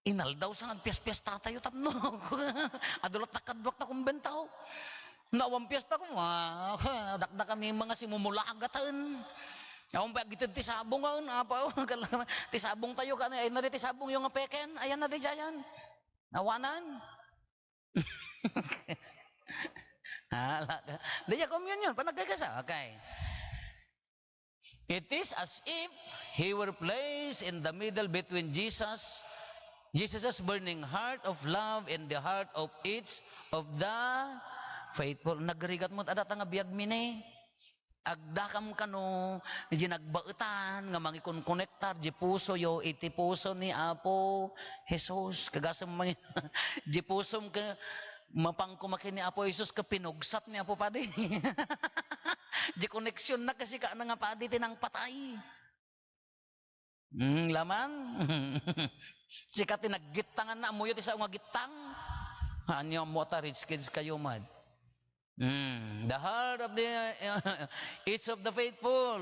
Inaldaw sa nga agpiaspiestatayo tapno adu latta kaduak ta kumbentaw. No awan piesta, kuma, dakdakami nga simumulagatan. Awan pay agited ti sabong, awan, apa, ti sabongtayo, kano, ay, nadi ti sabongyo nga peken, ayan na di jayan. Awanan. Ah, ala ka. Di ya communion, panagkagasa. Okay. It is as if he were placed in the middle between Jesus, Jesus' burning heart of love and the heart of each of the faithful. Nagrigat mo, adda ta nga biag mi ni. Agdakam kano, di nagbaetan nga mangikonkonektar di pusoyo iti puso ni Apo Jesus. Kagasem mangi-, di pusom ke, mapang koma ken ni Apo Jesus ke pinugsat ni Apo Padi. Di koneksionna ken sika na nga padi ti nangpatay. Hmm, laman. Sika ti naggittanganna, ammoyo ti sao nga gittang. Ania mo ta rich kids kayo met. Hmm, the heart of the, each of the faithful,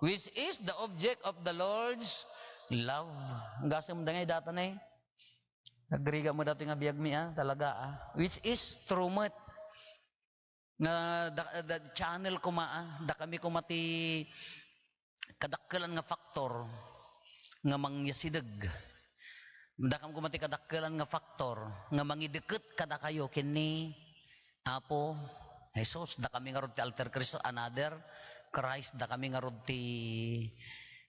which is the object of the Lord's love. Gasem da nga idata na eh. Agrigat mo dati nga biag mi, ah, talaga, ah. Which is true met. Nga da, da, channel koma, ah, dakami koma ti kadakkelan nga faktor nga mangyasideg. Dakam koma ti kadakkelan nga faktor nga mangideket kadakayo ken ni Apo Jesus. Dakami ngarud ti alter Cristo, another Christ. Dakami ngarud ti,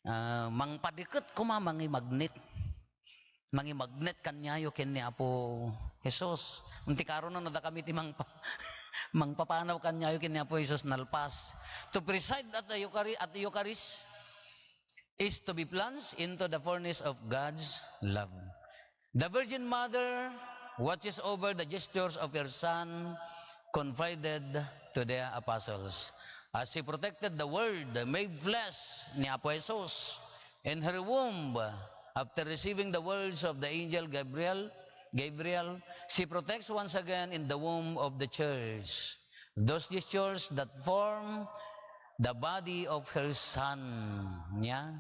ah, mangpadeket koma, mangimagnet. Mangimagnet kaniayo ken ni Apo Jesus. Unti karon no dakami ti mangpa-, mangpapanaw kaniayo ken ni Apo Jesus nalpas. To preside at the Euchari-, at the Eucharist is to be plunged into the furnace of God's love. The Virgin Mother watches over the gestures of her Son confided to the apostles. As she protected the Word made flesh ni Apo Jesus in her womb, after receiving the words of the angel Gabriel, Gabriel, she protects once again in the womb of the church those gestures that form the body of her Son. Nia?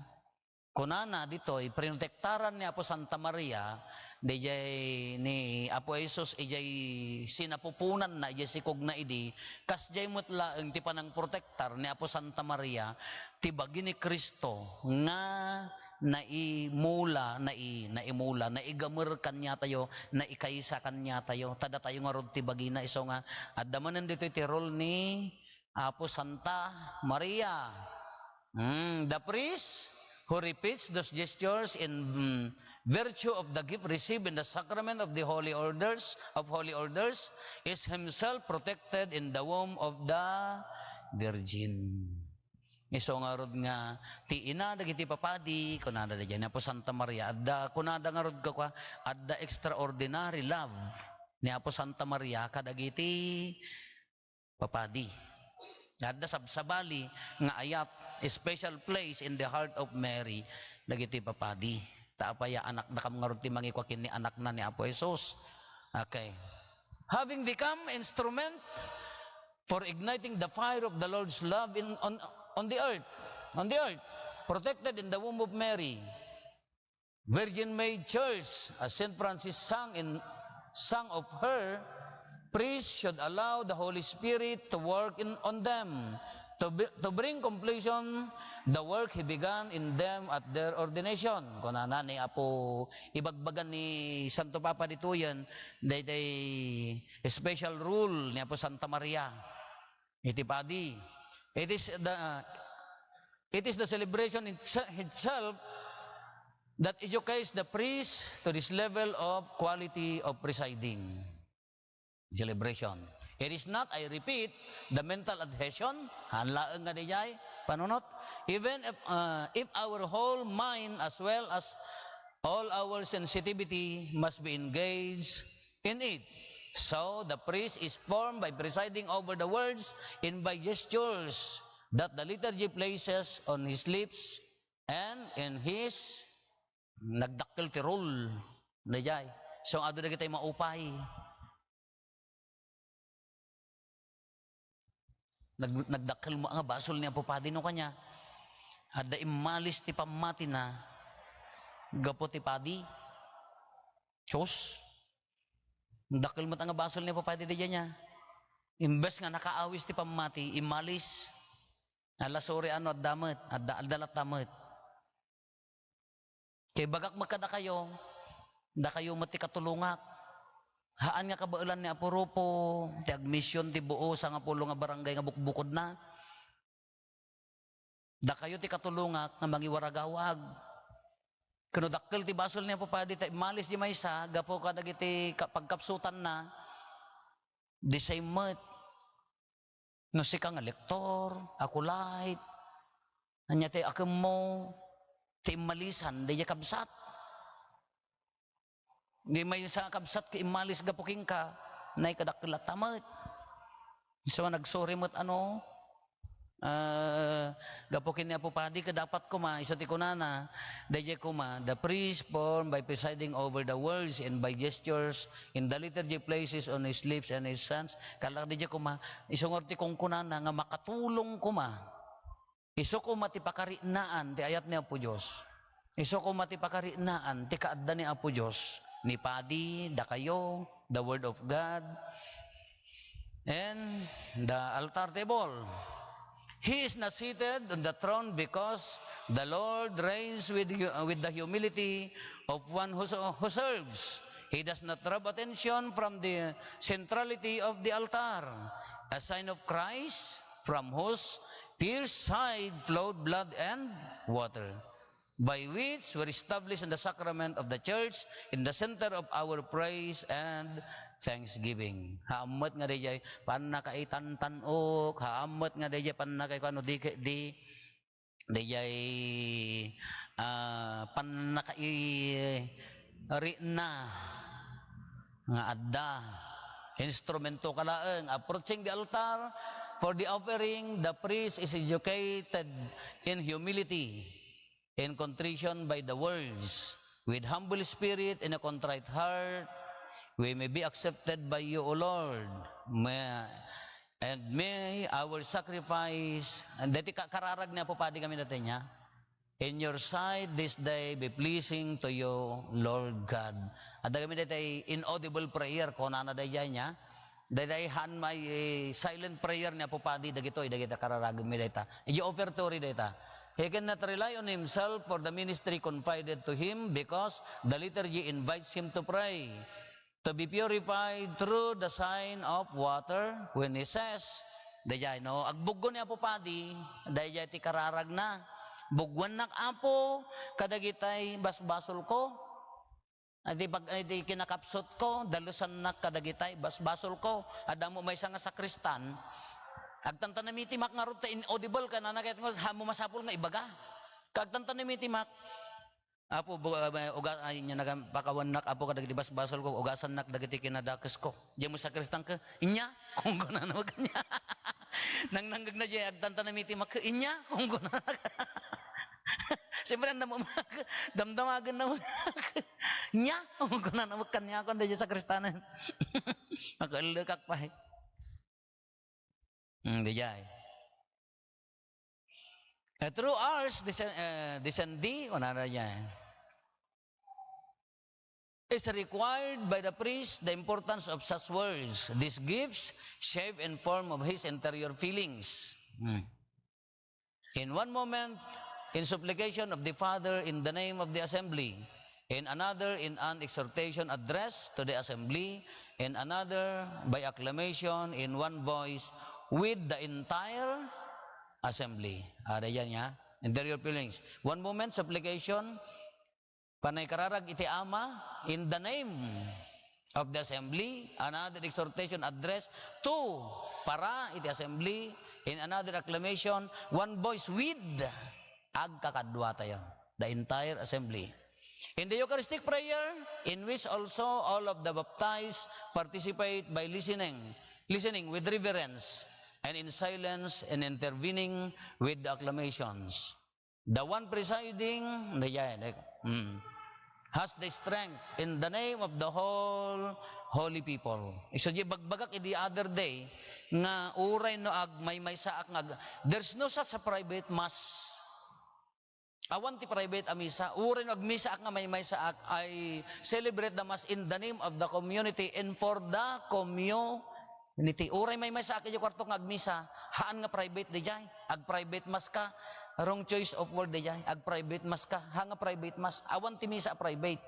Kunana ditoy, prinotektaran ni Apo Santa Maria, dijay ni Apo Jesus, ijay sinapuponanna, ijay sikogna idi, kasjay met laeng ti panangprotektar ni Apo Santa Maria, ti bagi ni Cristo nga naimula, nai-, naimula, naigamer kaniatayo, naikaysa kaniatayo. Ta datayo ngarud ti bagina, isu nga adda manen ditoy ti role ni Apo Santa Maria. Mm, the priest who repeats those gestures in, mm, virtue of the gift received in the sacrament of the holy orders, of holy orders, is himself protected in the womb of the Virgin. Isu ngarud nga ti ina dagiti papadi, kunada daydiay ni Apo Santa Maria, adda, kunada ngarud kakua, adda extraordinary love ni Apo Santa Maria kadagiti papadi. Adda sabsabali nga ayat, special place in the heart of Mary dagiti papadi. Ta apay a, anakdakam ngarud ti mangikua ken ni anakna ni Apo Jesus. Okay. Having become instrument for igniting the fire of the Lord's love in, on, on the earth, on the earth, protected in the womb of Mary, Virgin Maid Church, as Saint Francis sang in, sang of her, priests should allow the Holy Spirit to work in, on them, to be, to bring completion the work he began in them at their ordination. Kunana ni Apo, ibagbagan ni Santo Papa ditoyen, daydiay special role ni Apo Santa Maria iti padi. It is the, it is the celebration itse-, itself that educates the priest to this level of quality of presiding. Celebration. It is not, I repeat, the mental adhesion, haan laeng nga dijay panunot. Even if, uh, if our whole mind as well as all our sensitivity must be engaged in it. So, the priest is formed by presiding over the words and by gestures that the liturgy places on his lips and in his, nagdakkel ti role. Dijay. So, adu dagiti maupay. Nag-, nagdakkel met nga basol ni Apo Padi no kaniana. Adda immalis ti pammatina gapu ti padi. Sus, dakkel met nga basol ni Apo Padi daydiay nia. Imbes nga nakaawis ti pammati, immalis. Ala, sorry, ano, adda met, adda, adda latta met. Kay bagak met kadakayo, dakayo met ti katulongak. Haan nga kabaelan ni Apo Rufo ti agmision ti buo sangapulo nga barangay nga bukbukodna. Dakayo ti katulongak nga mangiwaragawag. Ken no dakkel ti basol ni Apo Padi ta immalis di maysa gapu kadagiti ka-, pagkapsutanna, di same met. No sika nga lektor, acolyte, ania ti akemmo, ti immalisan, daydiay kabsat. Di maysa a kabsat ket immalis gapu kenka, nay, kadakkel latta met. So, nagsorry met, ano, ah, gapu ken ni Apo Padi, ket dapat koma, isu ti kunana, daydiay koma, "The priest formed by presiding over the words and by gestures in the liturgy places on his lips and his hands." Kala daydiay koma, isu ngarud ti kunkunana nga makatulong koma. Isu koma ti pakarinaan ti ayat ni Apo Dios. Isu koma ti pakarinaan ti kaadda ni Apo Dios, ni Padi, dakayo, the Word of God, and the altar table. He is not seated on the throne because the Lord reigns with hu-, with the humility of one who, who serves. He does not rob attention from the centrality of the altar, a sign of Christ, from whose pierced side flowed blood and water, by which were established in the sacrament of the church in the center of our praise and thanksgiving. Haan met nga daydiay pannakaitantan-ok, haan met nga daydiay pannakaikuano, di, di, daydiay, ah, pannakairikna nga adda. Instrumento ka laeng. Approaching the altar for the offering, the priest is educated in humility, in contrition by the words, with humble spirit and a contrite heart, we may be accepted by you, O Lord. May, and may our sacrifice, and daytoy ka-, kararag ni Apo Padi kami daytoy nia. In your sight this day be pleasing to you, Lord God. Adda kami daytoy inaudible prayer, kunana daydiay nia. Daydiay haan met, eh, silent prayer ni Apo Padi dagitoy, dagita kararagmi dayta. Idiay offertory dayta. He cannot rely on himself for the ministry confided to him because the liturgy invites him to pray, to be purified through the sign of water when he says, daydiay, no, agbuggo ni Apo Padi, daydiay ti kararagna. "Buggoannak, Apo, kadagitay basbasolko." Iti pag-, iti kinakapsutko, dalusannak kadagitay basbasolko. Adda met maysa nga sakristan, agtantanami ti mic ngarud ta inaudible, kunana ket, "Haan mo masapul nga ibaga." Ket agtantanami ti mic, "Apo, bu-, ah, uga-, ay, nia, nagam-, pakawannak, Apo, kadagiti basbasolko, ugasannak dagiti kinadakesko." Diay met sakristan ket, "Ania?" Kunkunana met kaniak. Nangnanggegna diay agtantanami ti mic, "Ania?" Kunkunana. Siyempre, ania met, damdamagenna met. "Ania?" Kunkunana met kaniak, kunana diay sakristanen. Nakaellekak pay. Hmm, daydiay. A true ars desen-, eh, descendi, kunana diay, is required by the priest the importance of such words. These gifts shape and form of his interior feelings. Hmm. In one moment, in supplication of the Father in the name of the assembly, in another, in an exhortation addressed to the assembly, in another, by acclamation, in one voice, with the entire assembly. Ada yan niya, interior feelings. One moment, supplication, panaikararag iti Ama, in the name of the assembly, another exhortation address to, para iti assembly, in another acclamation, one voice with, agkakaduatayo, the entire assembly. In the Eucharistic prayer, in which also all of the baptized participate by listening, listening with reverence, and in silence, and intervening with the acclamations. The one presiding, the, yeah, the, mm, has the strength in the name of the whole holy people. So, di bagbagak idi other day, nga uray no agmaymaysaak nga ag-, there's no such a private mass. Awan ti private a misa. Uray no agmisaak nga maymaysaak, I celebrate the mass in the name of the community and for the community. Uray maymaysaak idiay kuartok nga agmisa, haan nga private daydiay. Ag-private mass ka, wrong choice of word daydiay. Ag-private mass ka, haan nga private mass. Awan ti misa a private.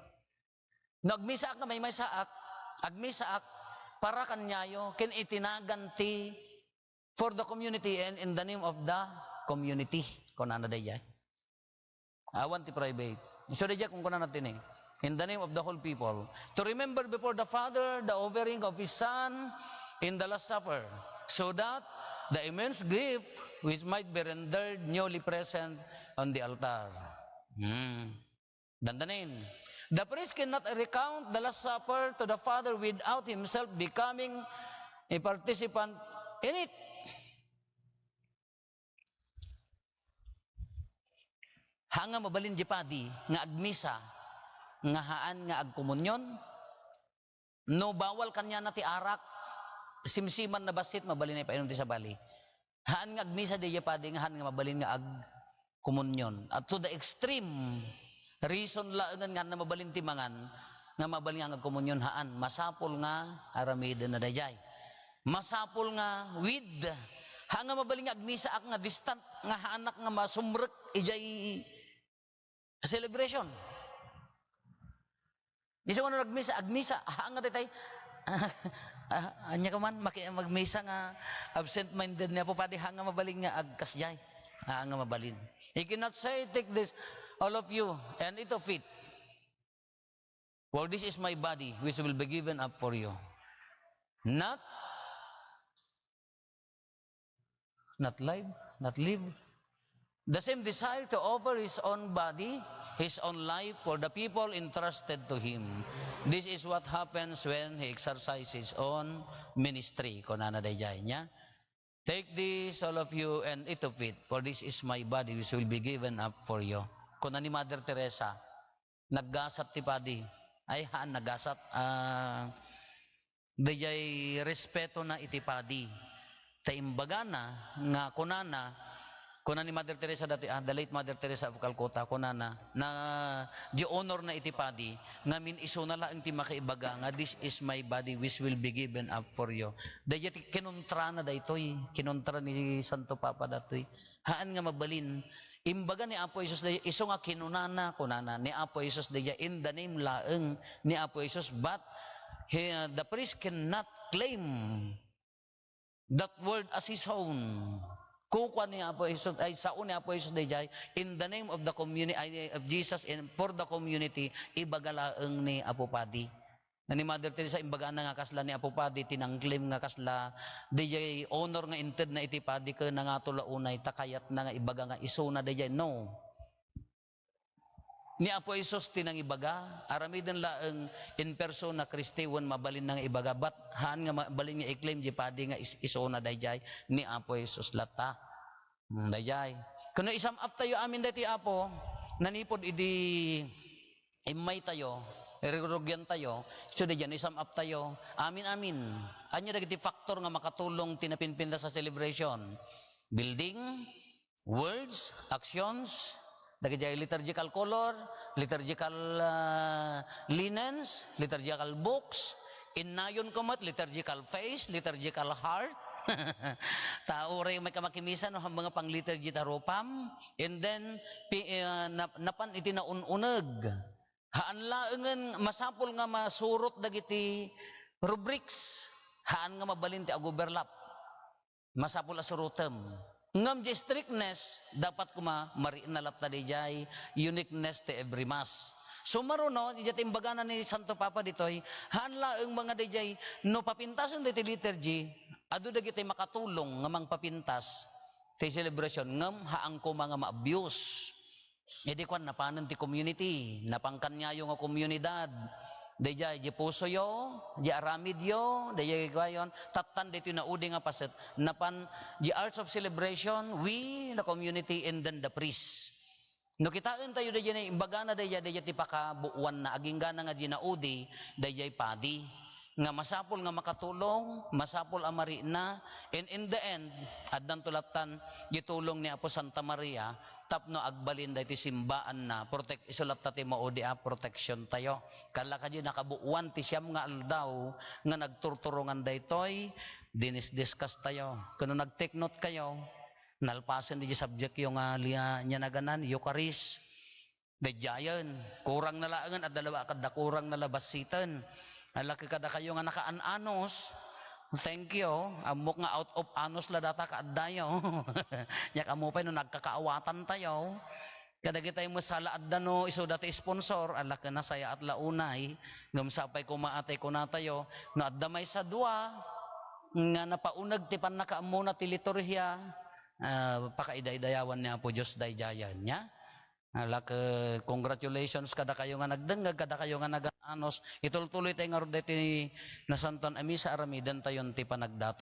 No agmisaak nga maymaysaak, agmisaak para kaniayo, ken iti nagan ti for the community and in the name of the community. Kunana daydiay. Awan ti private. So, daydiay kunkunana tini, "In the name of the whole people, to remember before the Father the offering of His Son in the Last Supper, so that the immense gift which might be rendered newly present on the altar." Hmm. Dandanin. The priest cannot recount the Last Supper to the Father without himself becoming a participant in it. Haan nga mabalin di padi nga agmisa nga haan nga agkomunyon? No bawal kaniana ti arak, simsiman na bassit, mabalin a ipainom ti sabali. Haan nga agmisa daydiay padi nga haan nga mabalin nga agkomunyon. At to the extreme, reason laengen nga haan nga mabalin ti mangan, nga mabalin nga agkomunyon, haan. Masapul nga aramidenna daydiay. Masapul nga with. Haan nga mabalin nga agmisaak nga distant, nga haanak nga masumrek idiay celebration. Isu nga no nagmisa, agmisa, haan nga daydiay, ah, ania ka man, maki-, magmisa nga absent-minded ni Apo Padi, haan nga mabalin nga agkasdiay. Haan nga mabalin. He cannot say, "Take this, all of you, and eat of it. For this is my body, which will be given up for you." Not Not live, not live. The same desire to offer his own body, his own life for the people entrusted to him. This is what happens when he exercises his own ministry. Kunana daydiay nia, "Take this, all of you, and eat of it, for this is my body which will be given up for you." Kuna ni Mother Teresa, naggasat ti padi. Ay, haan naggasat. Ah, daydiay respetona iti padi. Ta imbagana nga kunana, kuna ni Mother Teresa dati, ah, the late Mother Teresa of Calcutta, kunana, na di honorna iti padi, ngamin isuna laeng ti makaibaga nga, "This is my body which will be given up for you." Daydiay ti kinuntrana daytoy, kinuntra ni Santo Papa datoy. Haan nga mabalin. Imbaga ni Apo Jesus daydiay, isu nga kinunana, kunana ni Apo Jesus daydiay, in the name laeng ni Apo Jesus, but he, the priest cannot claim that word as his own. Kukua ni Apo Jesus, ay, sao ni Apo Jesus daydiay, in the name of the communi-, ay, of Jesus and for the community, ibaga laeng ni Apo Padi. Ni Mother Teresa, imbagana nga kasla ni Apo Padi, ti nangclaim nga kasla, daydiay honor nga intedna iti padi, ken nangato la unay, ta kayatna nga ibaga nga isuna daydiay. No. Ni Apo Jesus ti nangibaga, aramiden laeng in persona Kristi wen mabalinna nga ibaga, but haan nga mabalin nga i-claim di padi nga is-, isuna daydiay ni Apo Jesus latta. Hmm, daydiay. Ken no isam-up tayo amin daytoy, Apo, nanipod idi immay tayo, irurugian tayo, so daydiay, no isam-up tayo, amin, amin. Ania dagiti factor nga makatulong ti napinpintas a celebration? Building, words, actions, dagiti liturgical color, liturgical, ah, linens, liturgical books, innayon ko met, liturgical face, liturgical heart. Ta uray maikam a kimisa no, haanmo nga pang-liturgy ta rupam. And then, pi-, ah, nap-, napan iti naun-uneg. Haan laengen masapul nga masurot dagiti rubrics. Haan nga mabalin ti ag-overlap. Masapul a surotem. Ngem di strictness, dapat koma mariinna latta daydiay uniqueness ti every mass. Sumaruno, idiay imbagana ni Santo Papa ditoy, haan laeng nga daydiay, no papintasen daytoy liturgy, adu dagiti makatulong nga mangpapintas ti celebration, ngem haan koma nga ma-abuse. Idi kuan, napanen ti community, napan kaniayo nga komunidad. Daydiay, di pusoyo, di aramidyo, daydiay kuayon, tattan daytoy naudi nga paset, napan di Arts of Celebration, we, the community, and then the priest. No kitaentayo daydiay, imbagana daydiay, daydiay ti pakabuoanna, aginggana nga di naudi, daydiay padi. nga masapul nga makatulong, masapul a marikna, and in the end, addanto lattan ti tulong ni Apo Santa Maria tapno agbalin daytoy simbaanna, protect-, isu latta ti maudi a protection tayo. Kalla kadi nakabuuan ti siam nga aldaw nga nagturturongan daytoy, dinisdiscuss tayo. Kuno nag-take note kayo, nalpasen di subject yo nga liya, niya naganan, Eucharist. Daydiayen, kurang na laengen, adda la, kadda kurang na la bassiten. Alak kadakayo nga nakaan-anos, thank you. Ammok nga out of anos la data kaaddayo. Nya kamo pay no nagkakaawatan tayo. Kadagitay met sala adda no isu dati sponsor, alak nasayaat la unay. Ngem sapay koma atay kunatayo, no adda maysa dua nga napauneg ti pannakaammona ti liturhia, ah, pakaidaydayawan ni Apo Dios daydiayen, nya? Alak, eh, congratulations kadakayo nga nagdengngeg, kadakayo nga nagaan-anos. Itultuloy tayo ngarud daytoy nasantoan a misa, aramiden tayon ti panagdaton.